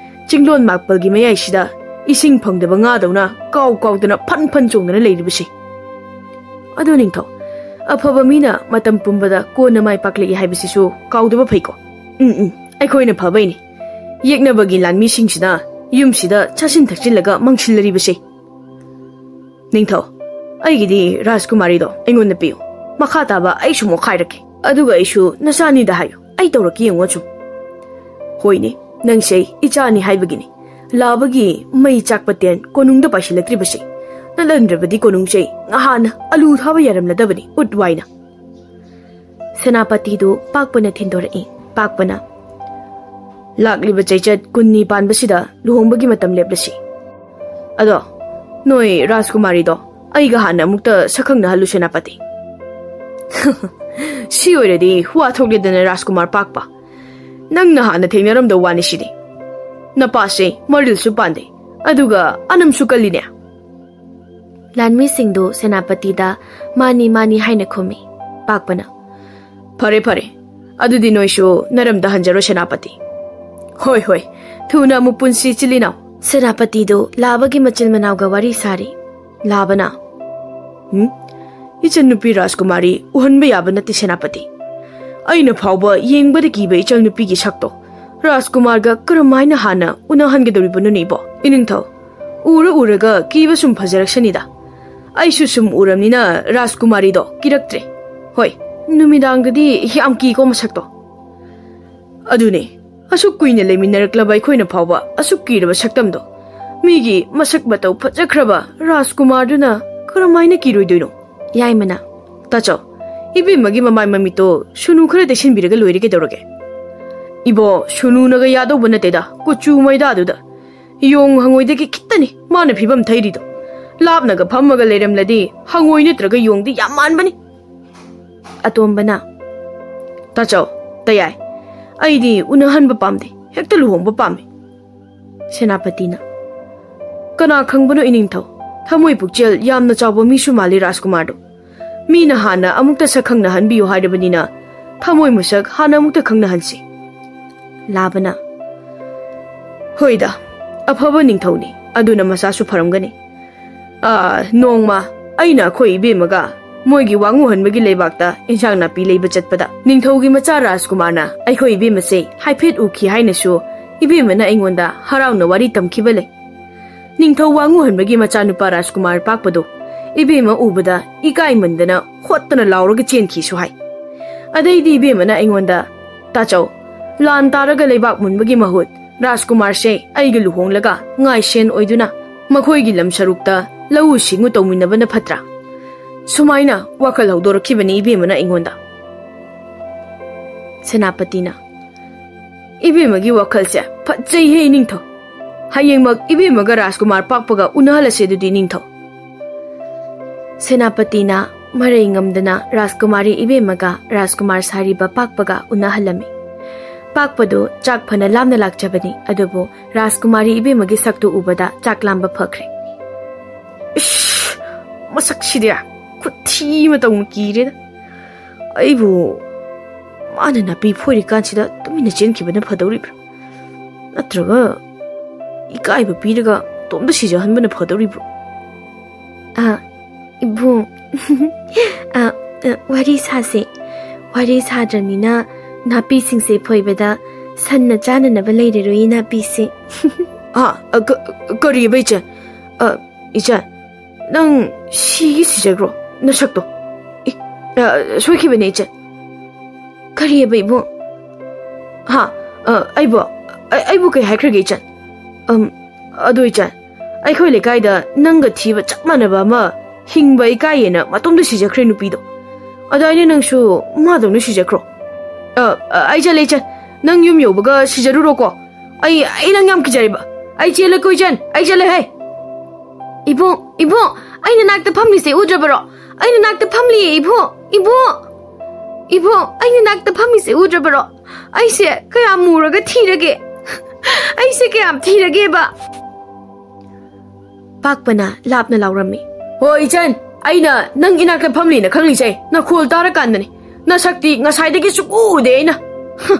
ꯆꯤꯡꯂꯣꯟ ꯃꯥꯄꯜꯒꯤ ꯃꯌꯥꯏꯁꯤꯗ ꯏꯁꯤꯡ ꯐꯪꯗꯕ ꯉꯥꯗꯧꯅ ꯀꯥꯎ ꯀꯥꯎꯗꯅ ꯐꯟ ꯐꯟ ꯆꯣꯡꯗꯅ ꯂꯩꯔꯤꯕꯁꯤ꯫ ꯑꯗꯨ ꯅꯤꯡꯊꯧ, ꯑꯐꯕ ꯃꯤꯅ ꯃꯇꯝ ꯄꯨꯝꯕꯗ ꯀꯣꯟꯅ ꯃꯥꯏ ꯄꯥꯛꯂꯛꯏ ꯍꯥꯏꯕꯁꯤꯁꯨ ꯀꯥꯎꯗꯕ ꯐꯩꯀꯣ꯫ ꯎꯝ, ꯎꯝ, ꯑꯩꯈꯣꯏꯅ ꯐꯕꯩꯅꯤ꯫ ꯌꯦꯛꯅꯕꯒꯤ ꯂꯥꯟꯃꯤꯁꯤꯡꯁꯤꯅ ꯌꯨꯝꯁꯤꯗ ꯆꯥꯁꯤꯟ ꯊꯛꯆꯤꯜꯂꯒ ꯃꯥꯡꯁꯤꯜꯂꯔꯤꯕꯁꯤ꯫ ꯅꯤꯡꯊꯧ, ꯑꯩꯒꯤꯗꯤ ꯔꯥꯖꯀꯨꯃꯥꯔꯤꯗꯣ ꯑꯩꯉꯣꯟꯗ ꯄꯤꯌꯨ꯫ ꯃꯈꯥ ꯇꯥꯕ ꯑꯩꯁꯨ ꯃꯣꯛꯈꯥꯏꯔꯛꯀꯦ꯫ ꯑꯗꯨꯒ ꯑꯩꯁꯨ ꯅꯆꯥꯅꯤꯗ ꯍꯥꯏꯌꯨ, ꯑꯩ ꯇꯧꯔꯛꯀꯦ ꯌꯦꯡꯉꯣ ꯁꯨꯝ꯫ ꯍꯣꯏꯅꯦ, ꯅꯪꯁꯦ ꯏꯆꯥꯅꯤ ꯍꯥꯏꯕꯒꯤꯅꯤ꯫ ꯂꯥꯕꯒꯤ ꯃꯩ ꯆꯥꯛꯄ ꯇꯦꯟ ꯀꯣꯅꯨꯡꯗ ꯄꯥꯏꯁꯤꯜꯂꯛꯇ꯭ꯔꯤꯕꯁꯤ꯫ ꯅꯠꯂꯝꯗ꯭ꯔꯕꯗꯤ ꯀꯣꯅꯨꯡꯁꯦ ꯉꯍꯥꯟꯅ ꯑꯂꯨ ꯊꯥꯕ ꯌꯥꯔꯝꯂꯗꯕꯅꯤ, ꯎꯠ ꯋꯥꯏꯅ꯫ ꯁꯦꯅꯥꯄꯇꯤꯗꯨ ꯄꯥꯛꯄꯅ ꯊꯤꯟꯗꯣꯔꯛꯏ꯫ ꯄꯥꯛꯄꯅ, "ꯂꯥꯛꯂꯤꯕ ꯆꯩꯆꯠ ꯀꯨꯟꯅꯤ ꯄꯥꯟꯕꯁꯤꯗ ꯂꯨꯍꯣꯡꯕꯒꯤ ꯃꯇꯝ ꯂꯦꯞꯂꯁꯤ꯫ ꯑꯗꯣ ꯅꯣꯏ ꯔꯥꯖꯀꯨꯃꯥꯔꯤꯗꯣ ꯑꯩꯒ ꯍꯥꯟꯅ ꯑꯃꯨꯛꯇ ꯁꯛꯈꯪꯅꯍꯜꯂꯨ, ꯁꯦꯅꯥꯄꯇꯤ꯫" "ꯁꯤ ꯑꯣꯏꯔꯗꯤ ꯋꯥ ꯊꯣꯛꯂꯦꯗꯅ, ꯔꯥꯖꯀꯨꯃꯥꯔ ꯄꯥꯛꯄ꯫ ꯅꯪꯅ ꯍꯥꯟꯅ ꯊꯦꯡꯅꯔꯝꯗꯧ ꯋꯥꯅꯤ ꯁꯤꯗꯤ꯫ ꯅꯄꯥꯁꯦ ꯃꯔꯤꯜꯁꯨ ꯄꯥꯟꯗꯦ, ꯑꯗꯨꯒ ꯑꯅꯝꯁꯨ ꯀꯜꯂꯤꯅꯦ꯫" ꯂꯥꯟꯃꯤꯁꯤꯡꯗꯨ ꯁꯦꯅꯥꯄꯇꯤꯗ "ꯃꯥꯅꯤ, ꯃꯥꯅꯤ" ꯍꯥꯏꯅ ꯈꯨꯝꯃꯤ꯫ ꯄꯥꯛꯄꯅ, "ꯐꯔꯦ, ꯐꯔꯦ꯫ ꯑꯗꯨꯗꯤ ꯅꯣꯏꯁꯨ ꯅꯔꯝꯗ ꯍꯟꯖꯔꯣ, ꯁꯦꯅꯥꯄꯇꯤ꯫" "ꯍꯣꯏ, ꯍꯣꯏ꯫ ꯊꯨꯅ ꯑꯃꯨꯛ ꯄꯨꯟꯁꯤ, ꯏꯆꯤꯜ ꯏꯅꯥꯎ꯫" ꯁꯦꯅꯥꯄꯇꯤꯗꯨ ꯂꯥꯕꯒꯤ ꯃꯆꯤꯜ ꯃꯅꯥꯎꯒ ꯋꯥꯔꯤ ꯁꯥꯔꯤ꯫ ꯂꯥꯕꯅ, "ꯎꯝ? ꯏꯆꯟꯅꯨꯄꯤ ꯔꯥꯖꯀꯨꯃꯥꯔꯤ ꯎꯍꯟꯕ ꯌꯥꯕ ꯅꯠꯇꯦ, ꯁꯦꯅꯥꯄꯇꯤ꯫ ꯑꯩꯅ ꯐꯥꯎꯕ ꯌꯦꯡꯕꯗ ꯀꯤꯕ ꯏꯆꯟꯅꯨꯄꯤꯒꯤ ꯁꯛꯇꯣ ꯔꯥꯖꯀꯨꯃꯥꯔꯒ ꯀꯔꯝꯍꯥꯏꯅ ꯍꯥꯟꯅ ꯎꯅꯍꯟꯒꯗꯧꯔꯤꯕꯅꯣꯅꯦ, ꯏꯕꯣ?" "ꯏꯅꯤꯡꯊꯧ, ꯎꯔ ꯎꯔꯒ ꯀꯤꯕ ꯁꯨꯝ ꯐꯖꯔꯛꯁꯅꯤꯗ꯫ ꯑꯩꯁꯨ ꯁꯨꯝ ꯎꯔꯝꯅꯤꯅ ꯔꯥꯖꯀꯨꯃꯥꯔꯤꯗꯣ ꯀꯤꯔꯛꯇ꯭ꯔꯦ꯫ ꯍꯣꯏ, ꯅꯨꯃꯤꯗꯥꯡꯗꯗꯤ ꯌꯥꯝ ꯀꯤꯀꯣ ꯃꯁꯛꯇꯣ꯫ ꯑꯗꯨꯅꯦ, ꯑꯁꯨꯛ ꯀꯨꯏꯅ ꯂꯩꯃꯤꯟꯅꯔꯛꯂꯕ ꯑꯩꯈꯣꯏꯅ ꯐꯥꯎꯕ ꯑꯁꯨꯛ ꯀꯤꯔꯕ ꯁꯛꯇꯝꯗꯣ ꯃꯤꯒꯤ ꯃꯁꯛ ꯃꯇꯧ ꯐꯖꯈ꯭ꯔꯕ ꯔꯥꯖꯀꯨꯃꯥꯔꯗꯨꯅ ꯀꯔꯝꯍꯥꯏꯅ ꯀꯤꯔꯣꯏꯗꯣꯏꯅꯣ?" ꯌꯥꯏꯃꯅ, "ꯇꯥꯆꯧ, ꯏꯕꯦꯝꯃꯒꯤ ꯃꯃꯥꯏ ꯃꯃꯤꯠꯇꯣ ꯁꯨꯅꯨ ꯈꯔ ꯇꯩꯁꯤꯟꯕꯤꯔꯒ ꯂꯣꯏꯔꯦ ꯀꯩꯗꯧꯔꯒꯦ?" "ꯏꯕꯣ, ꯁꯨꯅꯨꯅꯒ ꯌꯥꯗꯧꯕ ꯅꯠꯇꯦꯗ, ꯀꯨꯆꯨ ꯃꯩꯗꯥꯗꯨꯗ꯫ ꯌꯣꯡ ꯍꯪꯉꯣꯏꯗꯒꯤ ꯈꯤꯇꯅꯤ ꯃꯥꯅ ꯐꯤꯕꯝ ꯊꯩꯔꯤꯗꯣ꯫ ꯂꯥꯞꯅꯒ ꯐꯝꯃꯒ ꯂꯩꯔꯝꯂꯗꯤ ꯍꯪꯉꯣꯏ ꯅꯠꯇ꯭ꯔꯒ ꯌꯣꯡꯗꯤ ꯌꯥꯝ ꯃꯥꯟꯕꯅꯤ꯫" ꯑꯇꯣꯝꯕꯅ, "ꯇꯥꯆꯧ, ꯇꯌꯥꯏ, ꯑꯩꯗꯤ ꯎꯅꯍꯟꯕ ꯄꯥꯝꯗꯦ, ꯍꯦꯛꯇ ꯂꯨꯍꯣꯡꯕ ꯄꯥꯝꯃꯤ꯫ ꯁꯦꯅꯥꯄꯇꯤꯅ, "ꯀꯅꯥ ꯈꯪꯕꯅꯣ ꯏꯅꯤꯡꯊꯧ, ꯊꯃꯣꯏ ꯄꯨꯛꯆꯦꯜ ꯌꯥꯝꯅ ꯆꯥꯎꯕ ꯃꯤꯁꯨ ꯃꯥꯜꯂꯤ ꯔꯥꯖꯀꯨꯃꯥꯔꯗꯣ꯫ ꯃꯤꯅ ꯍꯥꯟꯅ ꯑꯃꯨꯛꯇ ꯁꯛ ꯈꯪꯅꯍꯟꯕꯤꯌꯨ ꯍꯥꯏꯔꯕꯅꯤꯅ ꯊꯃꯣꯏ ꯃꯁꯛ ꯍꯥꯟꯅ ꯑꯃꯨꯛꯇ ꯈꯪꯅꯍꯟꯁꯤ꯫" ꯂꯥꯕꯅ, "ꯍꯣꯏꯗ, ꯑꯐꯕ ꯅꯤꯡꯊꯧꯅꯤ, ꯑꯗꯨꯅ ꯃꯆꯥꯁꯨ ꯐꯔꯝꯒꯅꯤ꯫ ꯑꯥ, ꯅꯣꯡꯃ ꯑꯩꯅ ꯑꯩꯈꯣꯏ ꯏꯕꯦꯝꯃꯒ ꯃꯣꯏꯒꯤ ꯋꯥꯉꯨꯍꯟꯕꯒꯤ ꯂꯩꯕꯥꯛꯇ ꯏꯟꯁꯥꯡ ꯅꯥꯄꯤ ꯂꯩꯕ ꯆꯠꯄꯗ ꯅꯤꯡꯊꯧꯒꯤ ꯃꯆꯥ ꯔꯥꯖꯀꯨꯃꯥꯔꯅ ꯑꯩꯈꯣꯏ ꯏꯕꯦꯝꯃꯁꯦ ꯍꯥꯏꯐꯦꯠ ꯎꯈꯤ ꯍꯥꯏꯅꯁꯨ ꯏꯕꯦꯝꯃꯅ ꯑꯩꯉꯣꯟꯗ ꯍꯔꯥꯎꯅ ꯋꯥꯔꯤ ꯇꯝꯈꯤꯕ ꯂꯩ꯫ ꯅꯤꯡꯊꯧ ꯋꯥꯉꯨꯍꯟꯕꯒꯤ ꯃꯆꯥꯅꯨꯄꯥ ꯔꯥꯖꯀꯨꯃꯥꯔ ꯄꯥꯛꯄꯗꯣ ꯏꯕꯦꯝꯃ ꯎꯕꯗ ꯏꯀꯥꯏꯃꯟꯗꯅ ꯍꯣꯠꯇꯅ ꯂꯥꯎꯔꯒ ꯆꯦꯟꯈꯤꯁꯨ ꯍꯥꯏ꯫ ꯑꯗꯩꯗꯤ ꯏꯕꯦꯝꯃꯅ ꯑꯩꯉꯣꯟꯗ, 'ꯇꯥꯆꯧ, ꯂꯥꯟ ꯇꯥꯔꯒ ꯂꯩꯕꯥꯛ ꯃꯨꯟꯕꯒꯤ ꯃꯍꯨꯠ ꯔꯥꯖꯀꯨꯃꯥꯔꯁꯦ ꯑꯩꯒ ꯂꯨꯍꯣꯡꯂꯒ ꯉꯥꯏꯁꯦꯟ ꯑꯣꯏꯗꯨꯅ ꯃꯈꯣꯏꯒꯤ ꯂꯝ ꯁꯔꯨꯛꯇ ꯂꯧꯎ ꯁꯤꯡꯎ ꯇꯧꯃꯤꯟꯅꯕꯅ ꯐꯠꯇ꯭ꯔꯥ?' ꯁꯨꯃꯥꯏꯅ ꯋꯥꯈꯜ ꯍꯧꯗꯣꯔꯛꯈꯤꯕꯅꯤ ꯏꯕꯦꯝꯃꯅ ꯑꯩꯉꯣꯟꯗ꯫ ꯁꯦꯅꯥꯄꯇꯤꯅ, "ꯏꯕꯦꯝꯃꯒꯤ ꯋꯥꯈꯜꯁꯦ ꯐꯠꯖꯩꯍꯦ ꯏꯅꯤꯡꯊꯧ꯫ ꯍꯌꯦꯡꯃꯛ ꯏꯕꯦꯝꯃꯒ ꯔꯥꯖꯀꯨꯃꯥꯔ ꯄꯥꯛꯄꯒ ꯎꯅꯍꯜꯂꯁꯦ ꯑꯗꯨꯗꯤ ꯏꯅꯤꯡꯊꯧ꯫" ꯁꯦꯅꯥꯄꯇꯤꯅ ꯃꯔꯩ ꯉꯝꯗꯅ ꯔꯥꯖꯀꯨꯃꯥꯔꯤ ꯏꯕꯦꯝꯃꯒ ꯔꯥꯖꯀꯨꯃꯥꯔ ꯁꯥꯔꯤꯕ ꯄꯥꯛꯄꯒ ꯎꯅꯍꯜꯂꯝꯃꯤ꯫ ꯄꯥꯛꯄꯗꯨ ꯆꯥꯛ ꯐꯅ ꯂꯥꯝꯅ ꯂꯥꯛꯆꯕꯅꯤ, ꯑꯗꯨꯕꯨ ꯔꯥꯖꯀꯨꯃꯥꯔꯤ ꯏꯕꯦꯝꯃꯒꯤ ꯁꯛꯇꯨ ꯎꯕꯗ ꯆꯥꯛ ꯂꯥꯝꯕ ꯐꯈ꯭ꯔꯦ꯫ "ꯏꯁ, ꯃꯁꯛꯁꯤꯗꯤ ꯈꯨꯊꯤ ꯑꯃ ꯇꯧꯅ ꯀꯤꯔꯦꯗ꯫ ꯑꯩꯕꯨ ꯃꯥꯅ ꯅꯥꯄꯤ ꯐꯣꯏꯔꯤꯀꯥꯟꯁꯤꯗ ꯇꯨꯃꯤꯟꯅ ꯆꯦꯟꯈꯤꯕꯅ ꯐꯗꯧꯔꯤꯕ꯭ꯔꯥ? ꯅꯠꯇ꯭ꯔꯒ ꯏꯀꯥꯏꯕ ꯄꯤꯔꯒ ꯇꯣꯝꯗ ꯁꯤꯖꯍꯟꯕꯅ ꯐꯗꯧꯔꯤꯕ꯭ꯔꯣ?" "ꯑ, ꯏꯕꯨꯡ, ꯑ, ꯑ, ꯋꯥꯔꯤ ꯁꯥꯁꯦ꯫ ꯋꯥꯔꯤ ꯁꯥꯗ꯭ꯔꯅꯤꯅ ꯅꯥꯄꯤꯁꯤꯡꯁꯦ ꯐꯣꯏꯕꯗ ꯁꯟꯅ ꯆꯥꯅꯅꯕ ꯂꯩꯔꯔꯣꯏ ꯅꯥꯄꯤꯁꯦ꯫" "ꯑ, ꯑ, ꯀ-, ꯀꯔꯤꯕ ꯏꯆꯦ? ꯑ, ꯏꯆꯦ, ꯅꯪ ꯁꯤꯒꯤ ꯁꯤꯖꯈ꯭ꯔꯣ, ꯅꯁꯛꯇꯣ꯫ ꯑꯦ, ꯑ, ꯁꯣꯏꯈꯤꯕꯅꯦ ꯏꯆꯦ꯫" "ꯀꯔꯤꯑꯕ ꯏꯕꯨꯡ?" "ꯍꯥ? ꯑ, ꯑꯩꯕꯨ, ꯑ-, ꯑꯩꯕꯨ ꯀꯩ ꯍꯥꯏꯈ꯭ꯔꯒꯦ ꯏꯆꯦ? ꯑꯝ, ꯑꯗꯣ ꯏꯆꯦ, ꯑꯩꯈꯣꯏ ꯂꯩꯀꯥꯏꯗ ꯅꯪꯒ ꯊꯤꯕ ꯆꯞ ꯃꯥꯟꯅꯕ ꯑꯃ ꯍꯤꯡꯕ ꯏꯀꯥꯏꯌꯦꯅ ꯃꯇꯣꯝꯗ ꯁꯤꯖꯈ꯭ꯔꯦ ꯅꯨꯄꯤꯗꯣ꯫ ꯑꯗꯥꯏꯅ ꯅꯪꯁꯨ ꯃꯥꯗꯧꯅ ꯁꯤꯖꯈ꯭ꯔꯣ꯫" "ꯑ, ꯑ, ꯑꯩ ꯆꯠꯂꯦ ꯏꯆꯦ, ꯅꯪ ꯌꯨꯝ ꯌꯧꯕꯒ ꯁꯤꯖꯔꯨꯔꯣꯀꯣ꯫ ꯑꯩ, ꯑꯩ ꯅꯪ ꯌꯥꯝ ꯀꯤꯖꯔꯦꯕ꯫ ꯑꯩ ꯆꯦꯜꯂꯦꯀꯣ ꯏꯆꯟ, ꯑꯩ ꯆꯠꯂꯦ ꯍꯦ꯫" "ꯏꯕꯨꯡ, ꯏꯕꯨꯡ, ꯑꯩ ꯅꯅꯥꯛꯇ ꯐꯝꯂꯤꯁꯦ ꯎꯗ꯭ꯔꯕꯔꯣ? ꯑꯩ ꯅꯅꯥꯛꯇ ꯐꯝꯂꯤꯌꯦ ꯏꯕꯨꯡ, ꯏꯕꯨꯡ!" ꯏꯕꯣ, ꯑꯩꯅ ꯅꯥꯛꯇ ꯐꯝꯃꯤꯁꯦ ꯎꯗ꯭ꯔꯕꯔꯣ? ꯑꯩꯁꯦ ꯀꯌꯥꯝ ꯃꯨꯔꯒ ꯊꯤꯔꯒꯦ? ꯑꯩꯁꯦ ꯀꯌꯥꯝ ꯊꯤꯔꯒꯦꯕ? ꯄꯥꯛꯄꯅ ꯂꯥꯞꯅ ꯂꯥꯎꯔꯝꯃꯤ꯫ "ꯍꯣ ꯏꯆꯟ, ꯑꯩꯅ ꯅꯪ ꯏꯅꯥꯛꯇ ꯐꯝꯂꯤꯅ ꯈꯪꯂꯤꯁꯦ ꯅꯈꯣꯜ ꯇꯥꯔꯀꯥꯟꯗꯅꯤ꯫ ꯅꯁꯛꯇꯤ ꯉꯁꯥꯏꯗꯒꯤ ꯁꯨꯛꯎ ꯎꯗꯦ ꯑꯩꯅ꯫" ꯍꯨꯝ꯫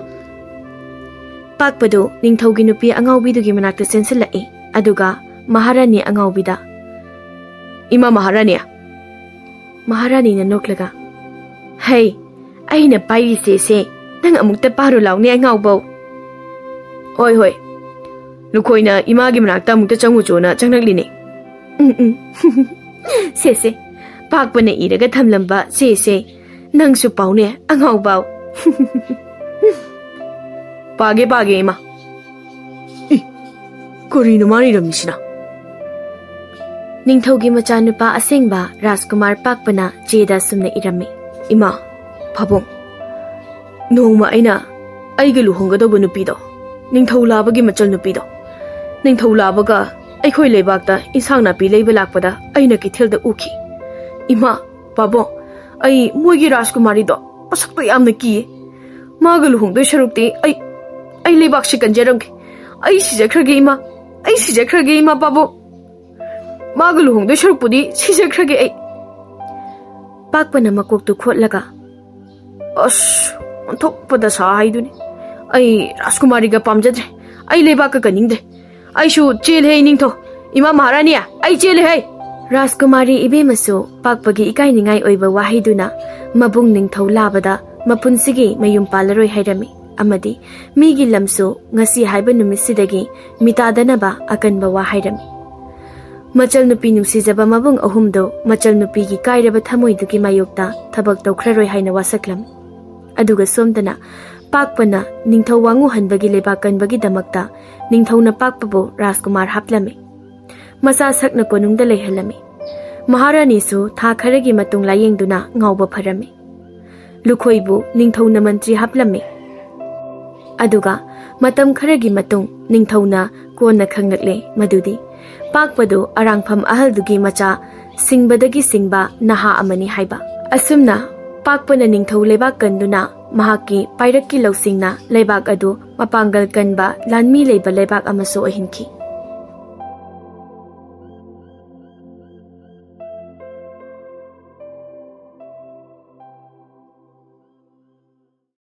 ꯄꯥꯛꯄꯗꯨ ꯅꯤꯡꯊꯧꯒꯤ ꯅꯨꯄꯤ ꯑꯉꯥꯎꯕꯤꯗꯨꯒꯤ ꯃꯅꯥꯛꯇ ꯆꯦꯟꯁꯤꯜꯂꯛꯏ, ꯑꯗꯨꯒ ꯃꯍꯥꯔꯥꯅꯤ ꯑꯉꯥꯎꯕꯤꯗ, "ꯏꯃꯥ ꯃꯍꯥꯔꯥꯅꯤ!" ꯃꯍꯥꯔꯥꯅꯤꯅ ꯅꯣꯛꯂꯒ, "ꯍꯩ, ꯑꯩꯅ ꯄꯥꯏꯔꯤꯁꯦ ꯁꯦ, ꯅꯪ ꯑꯃꯨꯛꯇ ꯄꯥꯔꯨ ꯂꯥꯎꯅꯦ ꯑꯉꯥꯎꯕꯧ꯫" "ꯍꯣꯏ, ꯍꯣꯏ, ꯂꯨꯈꯣꯏꯅ ꯏꯃꯥꯒꯤ ꯃꯅꯥꯛꯇ ꯑꯃꯨꯛꯇ ꯆꯪꯉꯨꯆꯣꯅ ꯆꯪꯂꯛꯂꯤꯅꯦ꯫" "ꯎꯝ, ꯎꯝ꯫ ꯁꯦ, ꯁꯦ, ꯄꯥꯛꯄꯅ ꯏꯔꯒ ꯊꯝꯂꯝꯕ ꯁꯦ, ꯁꯦ, ꯅꯪꯁꯨ ꯄꯥꯎꯅꯦ ꯑꯉꯥꯎꯕꯧ꯫" "ꯄꯥꯒꯦ, ꯄꯥꯒꯦ, ꯏꯃꯥ꯫" "ꯏ, ꯀꯔꯤꯅꯣ ꯃꯥꯅ ꯏꯔꯝꯃꯤꯁꯤꯅ?" ꯅꯤꯡꯊꯧꯒꯤ ꯃꯆꯥꯅꯨꯄꯥ ꯑꯁꯦꯡꯕ ꯔꯥꯖꯀꯨꯃꯥꯔ ꯄꯥꯛꯄꯅ ꯆꯦꯗ ꯑꯁꯨꯝꯅ ꯏꯔꯝꯃꯤ꯫ "ꯏꯃꯥ, ꯄꯥꯕꯨꯡ, ꯅꯣꯡꯃ ꯑꯩꯅ ꯑꯩꯒ ꯂꯨꯍꯣꯡꯒꯗꯧꯕ ꯅꯨꯄꯤꯗꯣ, ꯅꯤꯡꯊꯧ ꯂꯥꯕꯒꯤ ꯃꯆꯜ ꯅꯨꯄꯤꯗꯣ, ꯅꯤꯡꯊꯧ ꯂꯥꯕꯒ ꯑꯩꯈꯣꯏ ꯂꯩꯕꯥꯛꯇ ꯏꯟꯁꯥꯡ ꯅꯥꯄꯤ ꯂꯩꯕ ꯂꯥꯛꯄꯗ ꯑꯩꯅ ꯀꯩꯊꯦꯜꯗ ꯎꯈꯤ꯫ ꯏꯃꯥ, ꯄꯥꯕꯨꯡ, ꯑꯩ ꯃꯣꯏꯒꯤ ꯔꯥꯖꯀꯨꯃꯥꯔꯤꯗꯣ ꯃꯁꯛꯇꯣ ꯌꯥꯝꯅ ꯀꯤꯌꯦ꯫ ꯃꯥꯒ ꯂꯨꯍꯣꯡꯗꯣꯏ ꯁꯔꯨꯛꯇꯤ ꯑꯩ, ꯑꯩ ꯂꯩꯕꯥꯛꯁꯤ ꯀꯟꯖꯔꯝꯒꯦ꯫ ꯑꯩ ꯁꯤꯖꯈ꯭ꯔꯒꯦ ꯏꯃꯥ, ꯑꯩ ꯁꯤꯖꯈ꯭ꯔꯒꯦ ꯏꯃꯥ, ꯄꯥꯕꯨꯡ꯫ ꯃꯥꯒ ꯂꯨꯍꯣꯡꯗꯣꯏ ꯁꯔꯨꯛꯄꯨꯗꯤ ꯁꯤꯖꯈ꯭ꯔꯒꯦ ꯑꯩ꯫" ꯄꯥꯛꯄꯅ ꯃꯀꯣꯛꯇꯨ ꯈꯣꯠꯂꯒ, "ꯑꯁ, ꯑꯣꯟꯊꯣꯛꯄ ꯗꯁꯥ ꯍꯥꯏꯗꯨꯅꯤ꯫ ꯑꯩ ꯔꯥꯖꯀꯨꯃꯥꯔꯤꯒ ꯄꯥꯝꯖꯗ꯭ꯔꯦ꯫ ꯑꯩ ꯂꯩꯕꯥꯛꯀ ꯀꯟꯅꯤꯡꯗ꯭ꯔꯦ꯫ ꯑꯩꯁꯨ ꯆꯦꯜꯂꯦ, ꯑꯩ ꯅꯤꯡꯊꯧ꯫ ꯏꯃꯥ ꯃꯍꯥꯔꯥꯅꯤ, ꯑꯩ ꯆꯦꯜꯂꯦ ꯍꯩ!" ꯔꯥꯖꯀꯨꯃꯥꯔꯤ ꯏꯕꯦꯝꯃꯁꯨ ꯄꯥꯛꯄꯒꯤ ꯏꯀꯥꯏꯅꯤꯡꯉꯥꯏ ꯑꯣꯏꯕ ꯋꯥꯍꯩꯗꯨꯅ ꯃꯕꯨꯡ ꯅꯤꯡꯊꯧ ꯂꯥꯕꯗ ꯃꯄꯨꯟꯁꯤꯒꯤ ꯃꯌꯨꯝ ꯄꯥꯜꯂꯔꯣꯏ ꯍꯥꯏꯔꯝꯃꯤ, ꯑꯃꯗꯤ ꯃꯤꯒꯤ ꯂꯝꯁꯨ ꯉꯁꯤ ꯍꯥꯏꯕ ꯅꯨꯃꯤꯠꯁꯤꯗꯒꯤ ꯃꯤꯇꯥꯗꯅꯕ ꯑꯀꯟꯕ ꯋꯥ ꯍꯥꯏꯔꯝꯃꯤ꯫ ꯃꯆꯜ ꯅꯨꯄꯤ ꯅꯨꯡꯁꯤꯖꯕ ꯃꯕꯨꯡ ꯑꯍꯨꯝꯗꯨ ꯃꯆꯜ ꯅꯨꯄꯤꯒꯤ ꯀꯥꯏꯔꯕ ꯊꯃꯣꯏꯗꯨꯒꯤ ꯃꯥꯌꯣꯛꯇ ꯊꯕꯛ ꯇꯧꯈ꯭ꯔꯔꯣꯏ ꯍꯥꯏꯅ ꯋꯥꯁꯛꯂꯝꯃꯤ꯫ ꯑꯗꯨꯒ ꯁꯣꯝꯗꯅ ꯄꯥꯛꯄꯅ ꯅꯤꯡꯊꯧ ꯋꯥꯉꯨꯍꯟꯕꯒꯤ ꯂꯩꯕꯥꯛ ꯀꯟꯕꯒꯤꯗꯃꯛꯇ ꯅꯤꯡꯊꯧꯅ ꯄꯥꯛꯄꯕꯨ ꯔꯥꯖꯀꯨꯃꯥꯔ ꯍꯥꯞꯂꯝꯃꯤ꯫ ꯃꯆꯥ ꯁꯛꯅ ꯀꯣꯅꯨꯡꯗ ꯂꯩꯍꯜꯂꯝꯃꯤ꯫ ꯃꯍꯥꯔꯥꯅꯤꯁꯨ ꯊꯥ ꯈꯔꯒꯤ ꯃꯇꯨꯡ ꯂꯥꯌꯦꯡꯗꯨꯅ ꯉꯥꯎꯕ ꯐꯔꯝꯃꯤ꯫ ꯂꯨꯈꯣꯏꯕꯨ ꯅꯤꯡꯊꯧꯅ ꯃꯟꯇ꯭ꯔꯤ ꯍꯥꯞꯂꯝꯃꯤ꯫ ꯑꯗꯨꯒ ꯃꯇꯝ ꯈꯔꯒꯤ ꯃꯇꯨꯡ ꯅꯤꯡꯊꯧꯅ ꯀꯣꯟꯅ ꯈꯪꯂꯛꯂꯦ ꯃꯗꯨꯗꯤ ꯄꯥꯛꯄꯗꯨ ꯑꯔꯥꯡꯐꯝ ꯑꯍꯜꯗꯨꯒꯤ ꯃꯆꯥ ꯁꯤꯡꯕꯗꯒꯤ ꯁꯤꯡꯕ ꯅꯍꯥ ꯑꯃꯅꯤ ꯍꯥꯏꯕ꯫ ꯑꯁꯨꯝꯅ ꯄꯥꯛꯄꯅ ꯅꯤꯡꯊꯧ ꯂꯩꯕꯥꯛ ꯀꯟꯗꯨꯅ ꯃꯍꯥꯛꯀꯤ ꯄꯥꯏꯔꯛꯀꯤ ꯂꯧꯁꯤꯡꯅ ꯂꯩꯕꯥꯛ ꯑꯗꯨ ꯃꯄꯥꯡꯒꯜ ꯀꯟꯕ ꯂꯥꯟꯃꯤ ꯂꯩꯕ ꯂꯩꯕꯥꯛ ꯑꯃꯁꯨ ꯑꯣꯏꯍꯟꯈꯤ꯫